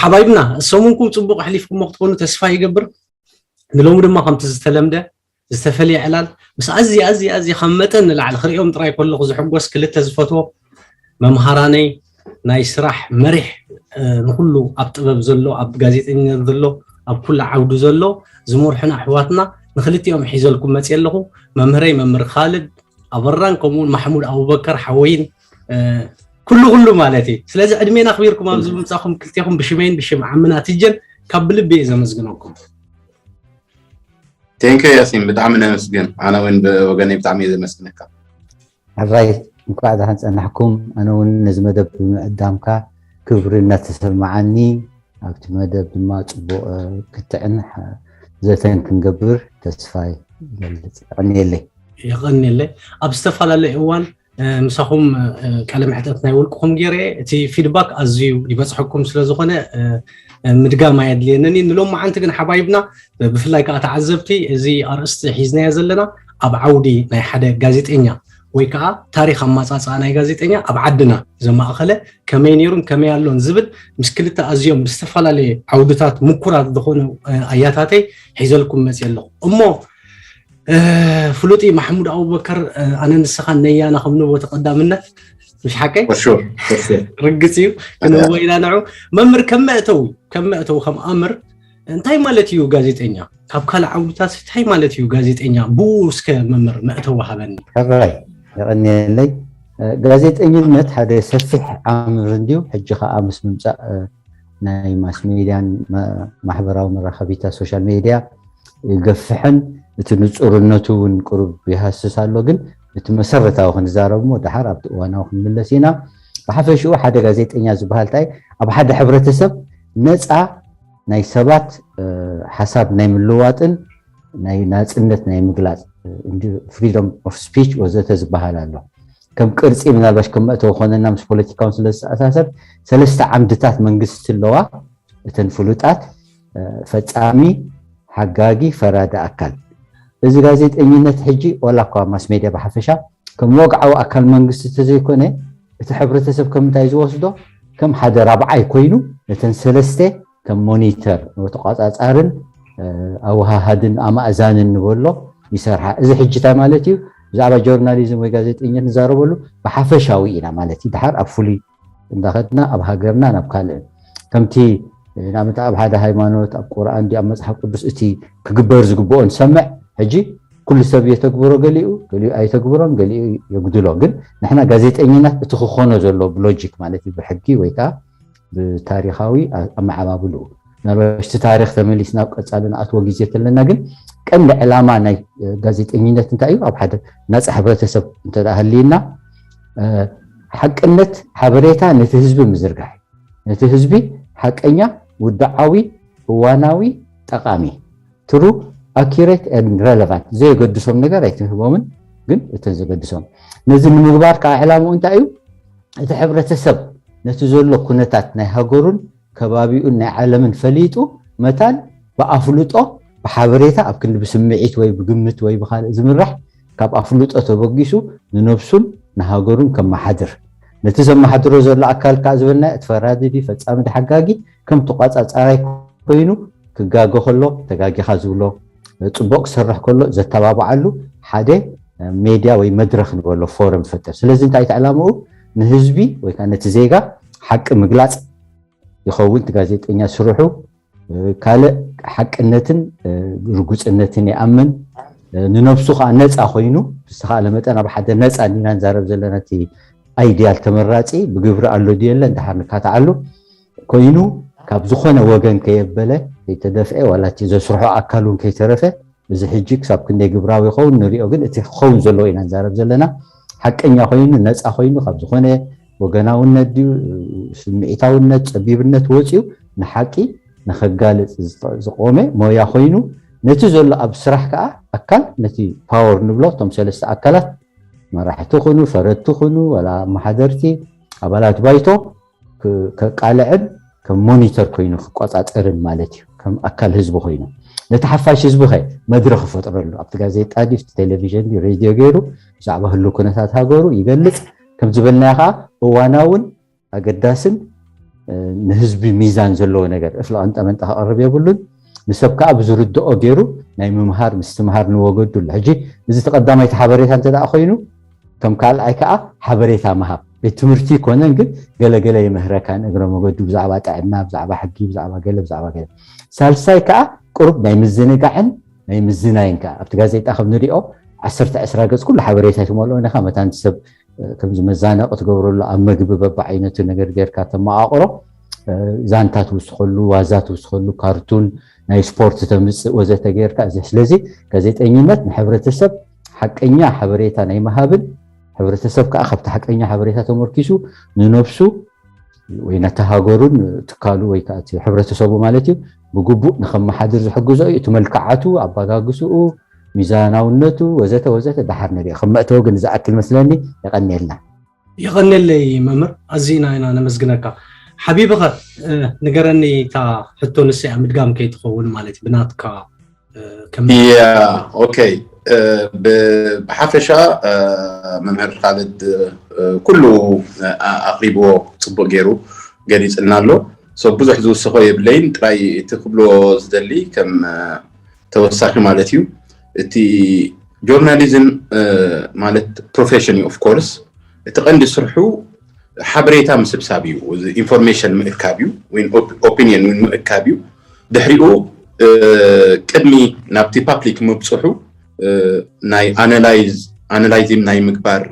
ሓባይብና ሰሙንኩም ፅቡቕ ኣሕሊፍኩሞ ክትኮኑ ተስፋ ይገብር። ንሎሚ ድማ ከምቲ ዝተለምደ ዝተፈለየ ዕላል ምስ ኣዝየ ኣዝየ ኣዝየ ካብ መጠን ንላዕሊ ክሪኦም ጥራይ ከለኹ ዝሕጎስ ክልተ ዝፈትዎ መምሃራነይ ናይ ስራሕ መሪሕ ንኩሉ ኣብ ጥበብ ዘሎ ኣብ ጋዜጠኝነት ዘሎ ኣብ ኩሉ ዓውዱ ዘሎ ዝመርሑና ኣሕዋትና ንክልቲኦም ሒዘልኩም መፅየ ኣለኹ። መምህረይ መምህር ካልድ ኣበራን ከምኡውን ማሕሙድ ኣቡበከር ሓወይን ኩሉ ኩሉ ማለት እዩ። ስለዚ ዕድሜና ኣኽቢርኩም ኣብዚ ምምፃእኩም ክልቴኹም ብሽመይን ብሽም ዓምና ትጀን ካብ ብልቢ እየ ዘመስግነኩም። ቴንኪ ያሲን፣ ብጣዕሚ ነመስግን። ኣነ እውን ብወገነይ ብጣዕሚ እየ ዘመስግነካ። ሕራይ፣ እንኳዕ ደሓን ፀናሕኩም። ኣነ እውን ነዚ መደብ ብምዕዳምካ ክብሪ እናተሰማዓኒ ኣብቲ መደብ ድማ ፅቡቕ ክትዕን ዘተን ክንገብር ተስፋ ይገልፅ። የቐንየለይ። የቐንየለይ። ኣብ ዝተፈላለዩ እዋን ምሳኹም ቃለ መሕተት ናይ ውልቅኹም ገይረ እቲ ፊድባክ ኣዝዩ ይበፅሐኩም ስለዝኾነ ምድጋም ኣየድልየንን እዩ። ንሎም መዓንቲ ግን ሓባይብና ብፍላይ ከዓ ተዓዘብቲ እዚ ኣርእስቲ ሒዝናዮ ዘለና ኣብ ዓውዲ ናይ ሓደ ጋዜጠኛ ወይ ከዓ ታሪክ ኣማፃፅኣ ናይ ጋዜጠኛ ኣብ ዓድና ዘማእኸለ ከመይ ነይሩን ከመይ ኣሎን ዝብል ምስ ክልተ ኣዝዮም ብዝተፈላለየ ዓውድታት ምኩራት ዝኾኑ ኣያታተይ ሒዘልኩም መፅየ ኣለኹ። እሞ ፍሉጢ ማሕሙድ ኣቡበከር ኣነ ንስኻን ነያና ከም ንቦ ተቐዳምነት ምሽ ሓቀይ ርግፅ እዩ ክንህቦ ኢና። ንዑ መምህር ከም መእተዊ ከም መእተዊ ከም ኣምር እንታይ ማለት እዩ ጋዜጠኛ? ካብ ካልእ ዓውድታት እንታይ ማለት እዩ ጋዜጠኛ? ብኡ እስከ መምህር መእተዊ ሃበኒ። ሕራይ የቐንየለይ። ጋዜጠኝነት ሓደ ሰፊሕ ኣምር እንድዩ። ሕጂ ከዓ ምስ ምምፃእ ናይ ማስ ሜድያን ማሕበራዊ መራኸቢታት ሶሻል ሜድያ ይገፍሕን እቲ ንፁርነቱ እውን ቁሩብ ይሃስስ ኣሎ። ግን እቲ መሰረታዊ ክንዛረብ እሞ ደሓር ኣብቲ እዋናዊ ክንምለስ ኢና። ብሓፈሽኡ ሓደ ጋዜጠኛ ዝበሃል እንታይ ኣብ ሓደ ሕብረተሰብ ነፃ ናይ ሰባት ሓሳብ ናይ ምልዋጥን ናይ ናፅነት ናይ ምግላፅ ፍሪደም ኦፍ ስፒች ወዘተ ዝበሃል ኣሎ። ከም ቅርፂ ምናልባሽ ከም መእተዊ ኮነና ምስ ፖለቲካውን ስለ ዝተኣሳሰር ሰለስተ ዓምድታት መንግስቲ ኣለዋ። እተን ፍሉጣት ፈፃሚ፣ ሓጋጊ፣ ፈራዲ ኣካል። እዚ ጋዜጠኝነት ሕጂ ዋላ እኳ ማስ ሜድያ ብሓፈሻ ከም ወግዓዊ ኣካል መንግስቲ ተዘይኮነ እቲ ሕብረተሰብ ከም እንታይ ዝወስዶ ከም ሓደ ራብዓይ ኮይኑ ነተን ሰለስተ ከም ሞኒተር ተቋፃፃርን ኣወሃሃድን ኣማእዛንን ንበሎ ይሰርሓ። እዚ ሕጂ እንታይ ማለት እዩ? ብዛዕባ ጆርናሊዝም ወይ ጋዜጠኛ ንዛረበሉ ብሓፈሻዊ ኢና ማለት እዩ። ድሓር ኣብ ፍሉይ እንዳኸድና ኣብ ሃገርና ናብ ካልእ ከምቲ ናምታ ኣብ ሓደ ሃይማኖት ኣብ ቁርኣን ዲ ኣብ መፅሓፍ ቅዱስ እቲ ክግበር ዝግብኦ ንሰምዕ። ሕጂ ኩሉ ሰብ የተግብሮ፣ ገሊኡ ገሊኡ ኣይተግብሮን፣ ገሊኡ የጉድሎ። ግን ንሕና ጋዜጠኝነት እቲ ክኾኖ ዘሎ ብሎጂክ ማለት እዩ ብሕጊ ወይ ከዓ ብታሪኻዊ ኣመዓባብልኡ ምናልባሽ እቲ ታሪክ ተመሊስና ኣብ ቀፃሊ ንኣትዎ ግዜ ተለና ግን ቀንዲ ዕላማ ናይ ጋዜጠኝነት እንታይ እዩ? ኣብ ሓደ ናፃ ሕብረተሰብ እንተ ሃልይና ሓቅነት ሓበሬታ ነቲ ህዝቢ ምዝርጋሕ፣ ነቲ ህዝቢ ሓቀኛ፣ ውድዓዊ፣ እዋናዊ፣ ጠቃሚ፣ ትሩ፣ ኣኪሬት ን ረለቫንት፣ ዘየገድሶም ነገር ኣይትህቦምን። ግን እተን ዘገድሶም ነዚ ንምግባር ከዓ ዕላምኡ እንታይ እዩ? እቲ ሕብረተሰብ ነቲ ዘሎ ኩነታት ናይ ሃገሩን ከባቢኡን ናይ ዓለምን ፈሊጡ መታን ብኣፍልጦ ብሓበሬታ ኣብ ክንዲ ብስምዒት ወይ ብግምት ወይ ብካልእ ዝምራሕ ካብ ኣፍልጦ ተበጊሱ ንነብሱን ንሃገሩን ከመሓድር፣ ነቲ ዘመሓድሮ ዘሎ ኣካል ከዓ ዝበልና እቲ ፈራዲ ዲ ፈፃሚ ዲ ሓጋጊ ከም ተቋፃፃራይ ኮይኑ ክጋገ ከሎ ተጋጊኻ ዝብሎ፣ ፅቡቕ ክሰርሕ ከሎ ዘተባብዓሉ ሓደ ሜድያ ወይ መድረክ ንበሎ ፎረም ፈጥር። ስለዚ እንታይ እቲ ዕላምኡ ንህዝቢ ወይ ከዓ ነቲ ዜጋ ሓቂ ምግላፅ ይኸውን። እቲ ጋዜጠኛ ስርሑ ካልእ ሓቅነትን ርጉፅነትን ይኣምን። ንነብሱ ከዓ ነፃ ኮይኑ ብዝተኻእለ መጠን ኣብ ሓደ ነፃ ዲና ንዛረብ ዘለና እቲ ኣይድያል ተመራፂ ብግብሪ ኣሎ ድዩ የለን ድሓር ንካትዓሉ ኮይኑ ካብ ዝኾነ ወገን ከየበለ ከይተደፍአ ዋላ እቲ ዘስርሖ ኣካል እውን ከይተረፈ እዚ ሕጂ ክሳብ ክንደይ ግብራዊ ይኸውን ንሪኦ። ግን እቲ ክኸውን ዘለዎ ኢና ንዛረብ ዘለና ሓቀኛ ኮይኑ ነፃ ኮይኑ ካብ ዝኾነ ወገናውነት ድዩ ስምዒታውነት ፀቢብነት ወፂኡ ንሓቂ ንኸጋልፅ ዝቆመ ሞያ ኮይኑ ነቲ ዘሎ ኣብ ስራሕ ከዓ ኣካል ነቲ ፓወር ንብሎ እቶም ሰለስተ ኣካላት መራሕቲ ኩኑ ፈረድቲ ኩኑ ወላ ኣመሓደርቲ ኣባላት ባይቶ ከቃልዕን ከም ሞኒተር ኮይኑ ክቆፃፀርን ማለት እዩ። ከም ኣካል ህዝቢ ኮይኑ ነቲ ሓፋሽ ህዝቢ ከ መድረክ ይፈጥረሉ ኣብቲ ጋዜጣ ድዩ ቴሌቪዥን ድዩ ሬድዮ ገይሩ ብዛዕባ ህሉ ኩነታት ሃገሩ ይገልፅ። ከም ዝበልናዮ ከዓ እዋናውን ኣገዳስን ንህዝቢ ሚዛን ዘለዎ ነገር እፍለ ቀንጠመንጠ ክቐርብ የብሉን። ንሰብ ከዓ ብዝርድኦ ገይሩ ናይ ምምሃር ምስትምሃር ንወገዱ ኣሎ። ሕጂ እዚ ተቐዳማይቲ ሓበሬታ እንተ ደኣ ኮይኑ ከም ካልኣይ ከዓ ሓበሬታ ምሃብ ቤት ትምህርቲ ይኮነን ግን ገለገለ ይምህረካ ንእግረ መገዱ ብዛዕባ ጥዕና ብዛዕባ ሕጊ ብዛዕባ ገለ ብዛዕባ ገለ። ሳልሳይ ከዓ ቁሩብ ናይ ምዝንጋዕን ናይ ምዝናይን ከዓ ኣብቲ ጋዜጣ ከም ንሪኦ ዓሰርተ ዕስራ ገፅ ኩሉ ሓበሬታ ይትመልኦ ነካ መታንቲ ሰብ ከምዚ መዛነቂ ትገብረሉ ኣብ መግቢ በብዓይነቱ ነገር ጌርካ ተመቃቅሮ ዛንታ ትውስኸሉ ዋዛ ትውስኸሉ ካርቱን ናይ ስፖርት ተምፅእ ወዘተ ጌርካ እዚ ስለዚ ጋዜጠኝነት ንሕብረተሰብ ሓቀኛ ሓበሬታ ናይ ምሃብን ሕብረተሰብ ከዓ ካብቲ ሓቀኛ ሓበሬታ ተመርኪሱ ንነብሱ ወይ ነቲ ሃገሩን ትካሉ ወይ ከዓ እቲ ሕብረተሰቡ ማለት እዩ ብግቡእ ንከመሓድር ዝሕግዞ እዩ እቲ መልክዓቱ ኣባጋግስኡ ሚዛናውነቱ ወዘተ ወዘተ ደሓር ንሪኦ ከም መእተዊ ግን ዝኣክል መስለኒ የቐንየልና የቐንየለይ መምህር ኣዚና ኢና ነመስግነካ ሓቢብኸ ንገረኒ እታ ሕቶ ንስያ ምድጋም ከይትኸውን ማለት ብናትካ ኦኬ ብሓፈሻ መምህር ካልድ ኩሉ ኣቅሪብዎ ፅቡቅ ገይሩ ገሊፅልና ኣሎ ብዙሕ ዝውስኮ የብለይን ጥራይ እቲ ክብሎ ዝደሊ ከም ተወሳኺ ማለት እዩ እቲ ጆርናሊዝም ማለት ፕሮፌሽን እዩ ኦፍኮርስ እቲ ቀንዲ ስርሑ ሓበሬታ ምስብሳብ እዩ ኢንፎርሜሽን ምእካብ እዩ ወይ ኦፒኒየን ምእካብ እዩ ድሕሪኡ ቅድሚ ናብቲ ፓብሊክ ምብፅሑ ናይ ኣናላይዝም ናይ ምግባር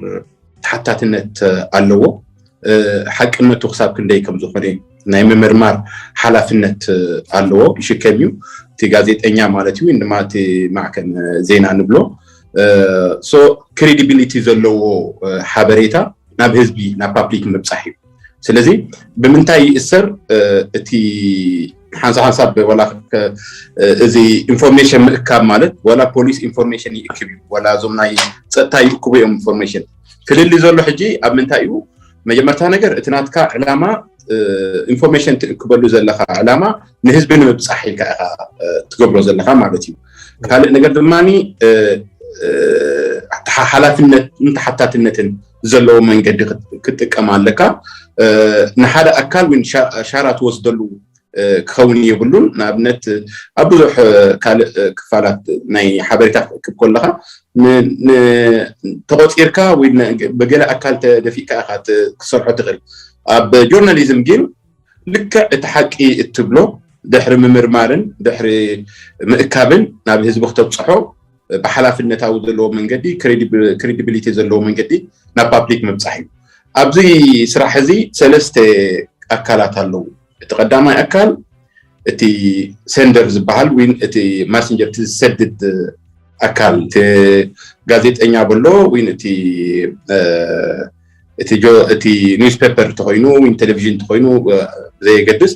ተሓታትነት ኣለዎ ሓቅነቱ ክሳብ ክንደይ ከም ዝኾነ ናይ ምምርማር ሓላፍነት ኣለዎ ይሽከም እዩ እቲ ጋዜጠኛ ማለት እዩ ድማ እቲ ማዕከን ዜና ንብሎ ክሬዲቢሊቲ ዘለዎ ሓበሬታ ናብ ህዝቢ ናብ ፓብሊክ ምብፃሕ እዩ ስለዚ ብምንታይ ይእሰር እቲ ሓንሳ ሓንሳብ ወላ እዚ ኢንፎርሜሽን ምእካብ ማለት ወላ ፖሊስ ኢንፎርሜሽን ይእክብ እዩ ወላ እዞም ናይ ፀጥታ ይእክቡ እዮም ኢንፎርሜሽን ፍልሊ ዘሎ ሕጂ ኣብ ምንታይ እዩ መጀመርታ ነገር እቲ ናትካ ዕላማ ኢንፎርሜሽን ትእክበሉ ዘለካ ዕላማ ንህዝቢ ንምብፃሕ ኢልካ ኢካ ትገብሮ ዘለካ ማለት እዩ ካልእ ነገር ድማ ሓላፍነትን ተሓታትነትን ዘለዎ መንገዲ ክትጥቀም ኣለካ ንሓደ ኣካል ወይ ሻራ ትወስደሉ ክኸውን የብሉን ንኣብነት ኣብ ብዙሕ ካልእ ክፋላት ናይ ሓበሬታ ክትእክብ ከለካ ተቆፂርካ ወይ ብገለ ኣካል ተደፊእካ ኢካ ክሰርሖ ትኽእል ኣብ ጆርናሊዝም ግን ልክዕ እቲ ሓቂ እትብሎ ድሕሪ ምምርማርን ድሕሪ ምእካብን ናብ ህዝቢ ክተብፅሖ ብሓላፍነታዊ ዘለዎ መንገዲ ክሬዲቢሊቲ ዘለዎ መንገዲ ናብ ፓብሊክ ምብፃሕ እዩ ኣብዚ ስራሕ እዚ ሰለስተ ኣካላት ኣለዉ እቲ ቀዳማይ ኣካል እቲ ሰንደር ዝበሃል ወይ እቲ ማሰንጀር ዝሰድድ ኣካል እቲ ጋዜጠኛ በሎ ወይ እቲ እቲ ኒውስፔፐር ተኮይኑ ወይ ቴሌቪዥን ተኮይኑ ዘየገድስ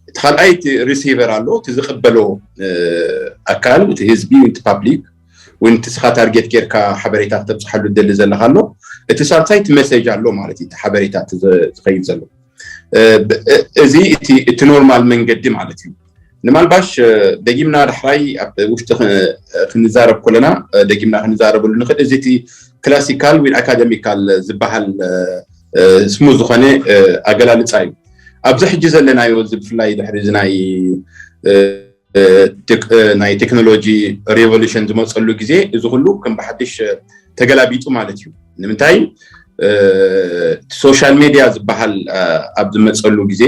እቲ ካልኣይ እቲ ሪሲቨር ኣሎ እቲ ዝቅበሎ ኣካል እቲ ህዝቢ እቲ ፓብሊክ ወይ እቲ ስኻ ታርጌት ጌርካ ሓበሬታ ክተብፅሓሉ ደሊ ዘለካ ኣሎ እቲ ሳልሳይ እቲ መሴጅ ኣሎ ማለት እዩ ሓበሬታ ዝኸይድ ዘሎ እዚ እቲ ኖርማል መንገዲ ማለት እዩ ንማልባሽ ደጊምና ዳሕራይ ኣብ ውሽጢ ክንዛረብ ከለና ደጊምና ክንዛረበሉ ንክእል እዚ እቲ ክላሲካል ወይ ኣካደሚካል ዝበሃል ስሙዝ ዝኮነ ኣገላልፃ እዩ ኣብዚ ሕጂ ዘለናዮ እዚ ብፍላይ ድሕሪ እዚ ናይ ናይ ቴክኖሎጂ ሬቮሉሽን ዝመፀሉ ግዜ እዚ ኩሉ ከም ብሓድሽ ተገላቢጡ ማለት እዩ ንምንታይ ሶሻል ሜድያ ዝበሃል ኣብ ዝመፀሉ ግዜ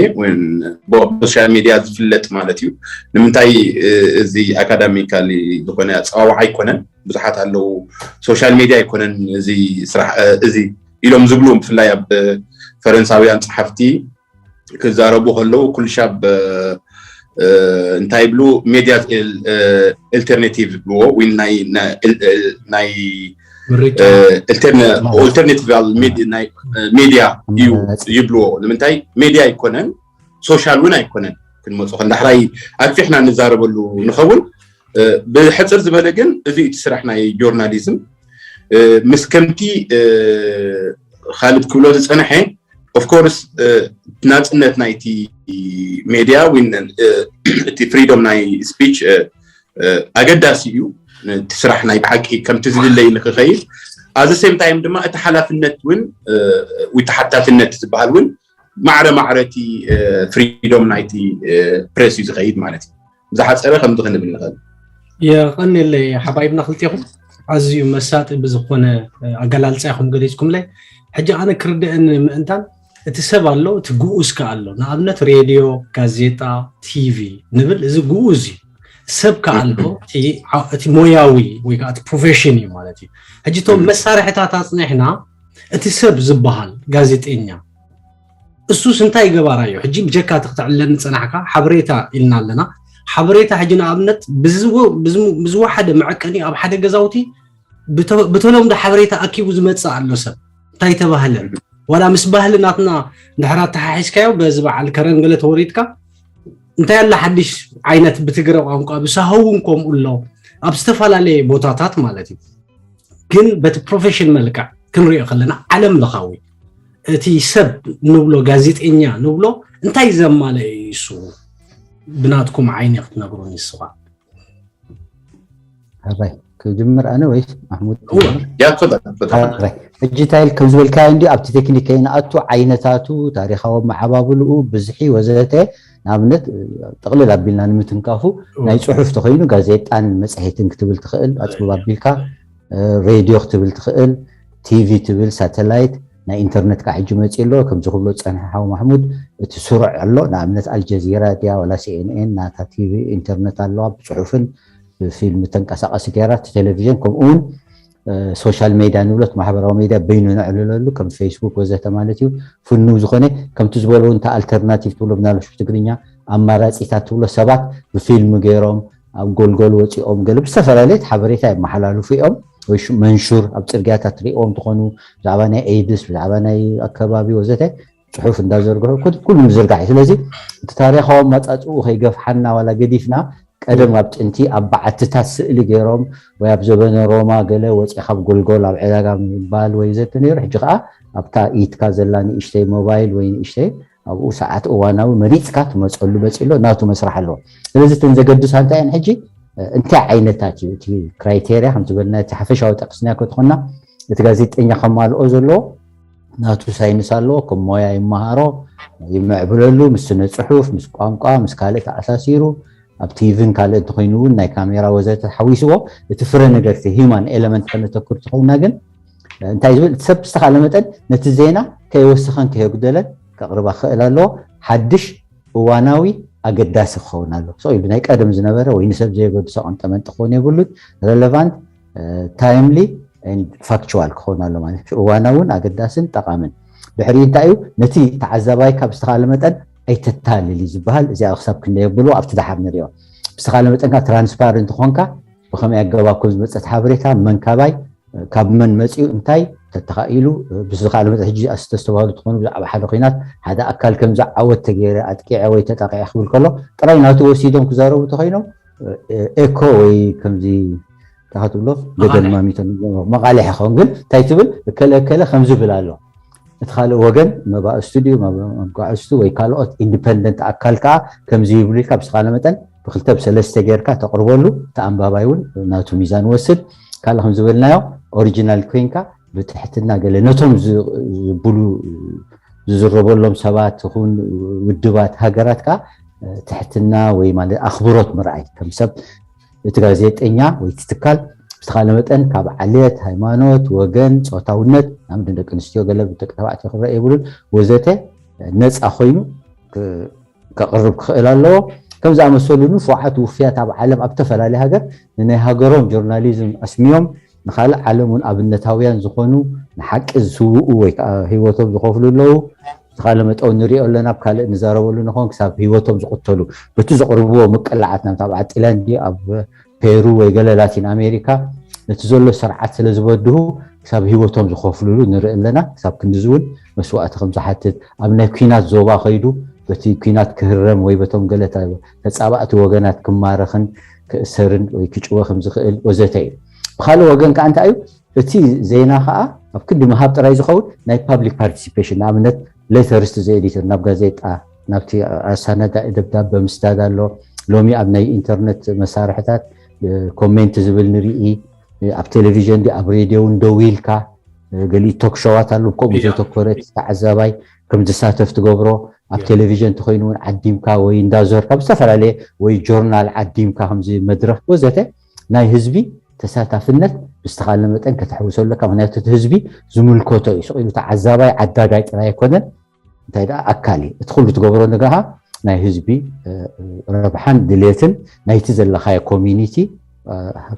ሶሻል ሜድያ ዝፍለጥ ማለት እዩ ንምንታይ እዚ ኣካዳሚካሊ ዝኾነ ኣፀዋዋዓ ኣይኮነን ብዙሓት ኣለዉ ሶሻል ሜድያ ኣይኮነን እዚ ስራሕ እዚ ኢሎም ዝብሉ ብፍላይ ኣብ ፈረንሳውያን ፀሓፍቲ ክዛረቡ ከለዉ ኩልሻብ እንታይ ይብሉ ሜድያ ኤልተርኔቲቭ ይብልዎ ወይ ናይ ሜድያ እዩ ይብልዎ ንምንታይ ሜድያ ኣይኮነን ሶሻል እውን ኣይኮነን ክንመፁ ከዳሕራይ ኣፊሕና ንዛረበሉ ንኸውን ብሕፅር ዝበለ ግን እዚ እቲ ስራሕ ናይ ጆርናሊዝም ምስ ከምቲ ካልድ ክብሎ ዝፀንሐ ኦፍኮርስ ናፅነት ናይቲ ሜድያ ወይ እቲ ፍሪዶም ናይ ስፒች ኣገዳሲ እዩ እቲ ስራሕ ናይ ብሓቂ ከምቲ ዝድለይ ንክኸይድ ኣዚ ሴም ታይም ድማ እቲ ሓላፍነት እውን ወይ ተሓታትነት ዝበሃል እውን ማዕረ ማዕረ እቲ ፍሪዶም ናይቲ ፕሬስ እዩ ዝኸይድ ማለት እዩ። ዝሓፀረ ከምዚ ክንብል ንኽእል። የቐንየለይ ሓባይብና ክልቴኹም ኣዝዩ መሳጢ ብዝኾነ ኣገላልፃ ኢኹም ገሊፅኩምለይ። ሕጂ ኣነ ክርድአኒ ምእንታን እቲ ሰብ ኣሎ፣ እቲ ግኡዝ ከ ኣሎ። ንኣብነት ሬድዮ፣ ጋዜጣ፣ ቲቪ ንብል፣ እዚ ግኡዝ እዩ። ሰብ ከ ኣሎ፣ እቲ ሞያዊ ወይ ከዓ እቲ ፕሮፌሽን እዩ ማለት እዩ። ሕጂ እቶም መሳርሕታት ኣፅኒሕና እቲ ሰብ ዝበሃል ጋዜጠኛ እሱስ እንታይ ገባራዮ? ሕጂ ብጀካ እቲ ክተዕልለኒ ዝጸናሕካ ሓበሬታ ኢልና ኣለና። ሓበሬታ ሕጂ ንኣብነት ብዝወሓደ መዐቀኒ ኣብ ሓደ ገዛውቲ ብተለምዶ ሓበሬታ ኣኪቡ ዝመጽእ ኣሎ ሰብ እንታይ ተባህለ ዋላ ምስ ባህሊ ናትና ድሕር ኣተሓሒዝካዮ በዚ በዓል ከረን ገለ ተወሪድካ እንታይ ኣላ ሓድሽ ዓይነት ብትግረ ቋንቋ ብሳሆ እውን ከምኡ ኣሎ ኣብ ዝተፈላለየ ቦታታት ማለት እዩ። ግን በቲ ፕሮፌሽን መልክዕ ክንሪኦ ከለና ዓለም ለኻዊ እቲ ሰብ ንብሎ ጋዜጠኛ ንብሎ እንታይ ዘማለ እዩ እሱ ብናትኩም ዓይኒ ክትነግሩን ይስኻ ሕራይ ክጅምር ኣነ ወይስ ማሕሙድ ሕጂ ታይል ከም ዝበልካዮ እንዲ ኣብቲ ቴክኒክ ከይንኣቱ ዓይነታቱ ታሪካዊ መዓባብልኡ ብዝሒ ወዘተ ንኣብነት ጥቕልል ኣቢልና ንምትንካፉ ናይ ፅሑፍ ተኮይኑ ጋዜጣን መፅሄትን ክትብል ትኽእል ኣፅብብ ኣቢልካ ሬድዮ ክትብል ትኽእል ቲቪ ትብል ሳተላይት ናይ ኢንተርነት ከዓ ሕጂ መፂ ኣሎ ከምዚ ክብሎ ፀንሐ ሓው ማሕሙድ እቲ ስሩዕ ኣሎ ንኣብነት ኣልጀዚራ ድያ ወላ ሲኤንኤን ናታ ቲቪ ኢንተርነት ኣለዋ ብፅሑፍን ብፊልም ተንቀሳቀሲ ገይራ እቲ ቴሌቪዥን ከምኡ እውን ሶሻል ሜድያ ንብሎ እቲ ማሕበራዊ ሜድያ በይኑ ነዕልለሉ ከም ፌስቡክ ወዘተ ማለት እዩ ፍኑው ዝኾነ ከምቲ ዝበሎ እውን ኣልተርናቲቭ ትብሎ ምናልባሽ ብትግርኛ ኣማራፂታት ትብሎ ሰባት ብፊልም ገይሮም ኣብ ጎልጎል ወፂኦም ገለ ብዝተፈላለየ ሓበሬታ የመሓላልፉ እዮም ወይ መንሹር ኣብ ፅርግያታት ትሪእዎም ትኾኑ ብዛዕባ ናይ ኤድስ ብዛዕባ ናይ ኣከባቢ ወዘተ ፅሑፍ እንዳዘርግሑ ኩሉ ምዝርጋሕ እዩ ስለዚ እቲ ታሪካዊ ኣመፃፅኡ ከይገፍሓና ዋላ ገዲፍና ቀደም ኣብ ጥንቲ ኣብ በዓትታት ስእሊ ገይሮም ወይ ኣብ ዘበነ ሮማ ገለ ወፂ ካብ ጎልጎል ኣብ ዕዳጋ ምባል ወይ ዘተ ነይሩ ሕጂ ከዓ ኣብታ ኢትካ ዘላ ንእሽተይ ሞባይል ወይ ንእሽተይ ኣብኡ ሰዓት እዋናዊ መሪፅካ ትመፀሉ መፂ ኣሎ ናቱ መስራሕ ኣለዎ ስለዚ እተን ዘገድሳ እንታይ እየን ሕጂ እንታይ ዓይነታት እዩ እቲ ክራይቴርያ ከም ዝበልና እቲ ሓፈሻዊ ጠቅስና ክትኾና እቲ ጋዜጠኛ ከማልኦ ዘለዎ ናቱ ሳይንስ ኣለዎ ከም ሞያ ይመሃሮ ይምዕብለሉ ምስ ስነ ፅሑፍ ምስ ቋንቋ ምስ ካልእ ተኣሳሲሩ ኣብ ቲቪን ካልእ እንተኮይኑ እውን ናይ ካሜራ ወዘተ ሓዊስዎ እቲ ፍረ ነገር እቲ ሂማን ኤለመንት ከነተኩር ትኾንና ግን እንታይ ዝብል እቲ ሰብ ብዝተኻለ መጠን ነቲ ዜና ከይወሰኸን ከየጉደለን ከቕርባ ክኽእል ኣለዎ ሓድሽ እዋናዊ ኣገዳሲ ክኸውን ኣሎ ሶ ኢሉ ናይ ቀደም ዝነበረ ወይ ንሰብ ዘየገድሶ ቀንጠመንጢ ክኸውን የብሉን ረለቫንት ታይምሊ ፋክቹዋል ክኸውን ኣሎ ማለት እዩ እዋናውን ኣገዳስን ጠቃምን ድሕሪ እንታይ እዩ ነቲ ተዓዛባይካ ብዝተኻለ መጠን ኣይተታልል እዩ ዝበሃል እዚኣ ክሳብ ክንደ የብልዎ ኣብቲ ድሓር ንሪኦ ብዝተኻለ መጠንካ ትራንስፓረንት ኾንካ ብኸመይ ኣገባብ ከም ዝመፀት ሓበሬታ መን ካባይ ካብ መን መፂኡ እንታይ ተተኻኢሉ ብዝተኻለ መጠን ሕጂ ዝተስተባሃሉ ትኾኑ ብዛዕባ ሓደ ኩናት ሓደ ኣካል ከም ዝዓወት ተገይረ ኣጥቂዐ ወይ ተጠቂዐ ክብል ከሎ ጥራይ ናቱ ወሲዶም ክዛረቡ ተኾይኖም ኤኮ ወይ ከምዚ ታኸትብሎ ገደል ማሚቶ መቃልሕ ይኸውን ግን እንታይ ትብል እከለ እከለ ከምዚ ብል ኣሎ እቲ ካልእ ወገን መባእስቱ ድዩ መጓዕዝቱ ወይ ካልኦት ኢንዲፐንደንት ኣካል ከዓ ከምዚ ይብሉ ኢልካ ብዝተኻለ መጠን ብክልተ ብሰለስተ ጌርካ ተቕርበሉ እቲ ኣንባባይ እውን ናቱ ሚዛን ወስድ ካልእ ከም ዝበልናዮ ኦሪጂናል ኮይንካ ብትሕትና ገለ ነቶም ዝብሉ ዝዝረበሎም ሰባት ይኹን ውድባት ሃገራት ከዓ ትሕትና ወይ ማለት ኣኽብሮት ምርኣይ ከም ሰብ እቲ ጋዜጠኛ ወይ እቲ ትካል ብዝተኻለ መጠን ካብ ዓሌት፣ ሃይማኖት፣ ወገን፣ ፆታውነት ናብ ደቂ ኣንስትዮ ገለ ደቂ ተባዕትዮ ክረአ የብሉን ወዘተ ነፃ ኮይኑ ከቕርብ ክኽእል ኣለዎ። ከም ዝኣመሰሉ ንፉዓት ውፍያት ኣብ ዓለም ኣብ ተፈላለየ ሃገር ንናይ ሃገሮም ጆርናሊዝም ኣስሚዮም ንኻልእ ዓለም እውን ኣብነታውያን ዝኾኑ ንሓቂ ዝስውኡ ወይ ከዓ ህይወቶም ዝኸፍሉ ኣለዉ። ዝተኻለ መጠው ንሪኦ ኣለና ኣብ ካልእ ንዛረበሉ ንኾን ክሳብ ህይወቶም ዝቕተሉ በቲ ዘቕርብዎ ምቅላዓት ናብታ ኣብ ዓጢላንዲ ኣብ ፔሩ ወይ ገለ ላቲን ኣሜሪካ ነቲ ዘሎ ስርዓት ስለ ዝበድሁ ክሳብ ህይወቶም ዝኸፍሉሉ ንርኢ ኣለና። ክሳብ ክንድዚ እውን መስዋእቲ ከም ዝሓትት ኣብ ናይ ኲናት ዞባ ከይዱ በቲ ኲናት ክህረም ወይ በቶም ገለ ተፃባእቲ ወገናት ክማረኽን ክእሰርን ወይ ክጭወ ከም ዝኽእል ወዘተ እዩ። ብካልእ ወገን ከዓ እንታይ እዩ እቲ ዜና ከዓ ኣብ ክንዲ ምሃብ ጥራይ ዝኸውን ናይ ፓብሊክ ፓርቲሲፔሽን ንኣብነት ሌተርስ ቱ ዘ ኤዲተር ናብ ጋዜጣ ናብቲ ኣሳናዳኢ ደብዳበ ምስዳድ ኣሎ። ሎሚ ኣብ ናይ ኢንተርነት መሳርሕታት ኮሜንት ዝብል ንርኢ ኣብ ቴሌቪዥን ዲ ኣብ ሬድዮ እውን ደው ኢልካ ገሊኡ ቶክ ሾዋት ኣለዉ፣ ከምኡ ዘተኮረ ተዓዛባይ ከም ዝሳተፍ ትገብሮ። ኣብ ቴሌቪዥን እንተኮይኑ እውን ዓዲምካ ወይ እንዳዞርካ ብዝተፈላለየ ወይ ጆርናል ዓዲምካ ከምዚ መድረክ ወዘተ ናይ ህዝቢ ተሳታፍነት ብዝተኻለ መጠን ከተሕውሶ ኣለካ። ምክንያቱ እቲ ህዝቢ ዝምልከቶ እዩ። ስቕ ኢሉ ተዓዛባይ ዓዳጋይ ጥራይ ኣይኮነን፣ እንታይ ደኣ ኣካል እዩ። እቲ ኩሉ ትገብሮ ነገኻ ናይ ህዝቢ ረብሓን ድሌትን ናይቲ ዘለኻዮ ኮሚኒቲ፣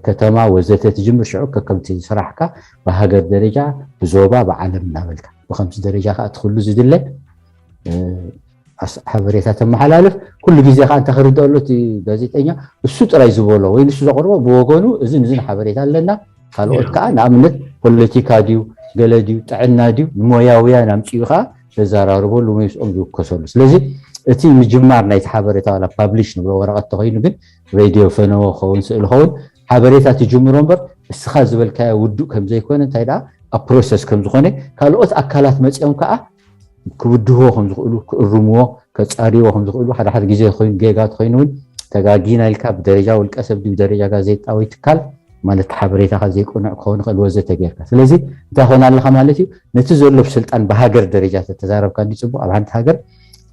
ከተማ ወዘተ ትጅምር። ሽዑ ከከምቲ ስራሕካ ብሃገር ደረጃ፣ ብዞባ፣ ብዓለም እናበልካ ብከምቲ ደረጃ ከዓ እቲ ኩሉ ዝድለ ሓበሬታ ተመሓላልፍ። ኩሉ ግዜ ከዓ እንታይ ክርድኦ ኣሎ እቲ ጋዜጠኛ? እሱ ጥራይ ዝበሎ ወይ ንሱ ዘቕርቦ ብወገኑ እዝን እዝን ሓበሬታ ኣለና። ካልኦት ከዓ ንኣብነት ፖለቲካ ድዩ፣ ገለ ድዩ፣ ጥዕና ድዩ፣ ንሞያውያን ኣምፅኡ ከዓ ዘዘራርበሉ ወይ ምስኦም ዝውከሰሉ። ስለዚ እቲ ምጅማር ናይቲ ሓበሬታ ዋላ ፓብሊሽ ንብሎ ወረቐት ተኮይኑ ግን ሬድዮ ፈነወ ክኸውን ስእሊ ክኸውን ሓበሬታ ትጅምሮ እምበር እስኻ ዝበልካዮ ውዱእ ከም ዘይኮነ እንታይ ደኣ ኣብ ፕሮሰስ ከም ዝኾነ ካልኦት ኣካላት መፂኦም ከዓ ክብድህዎ ከም ዝኽእሉ ክእርምዎ ከፃርይዎ ከም ዝኽእሉ ሓደ ሓደ ግዜ ኮይኑ ጌጋ ተኮይኑ እውን ተጋጊና ኢልካ ብደረጃ ውልቀ ሰብ ድዩ ብደረጃ ጋዜጣ ወይ ትካል ማለት ሓበሬታካ ዘይቅኑዕ ክኸውን ይኽእል ወዘተ ጌርካ። ስለዚ እንታይ ኾን ኣለካ ማለት እዩ? ነቲ ዘሎ ብስልጣን ብሃገር ደረጃ ተተዛረብካ እንዲ ፅቡቅ ኣብ ሓንቲ ሃገር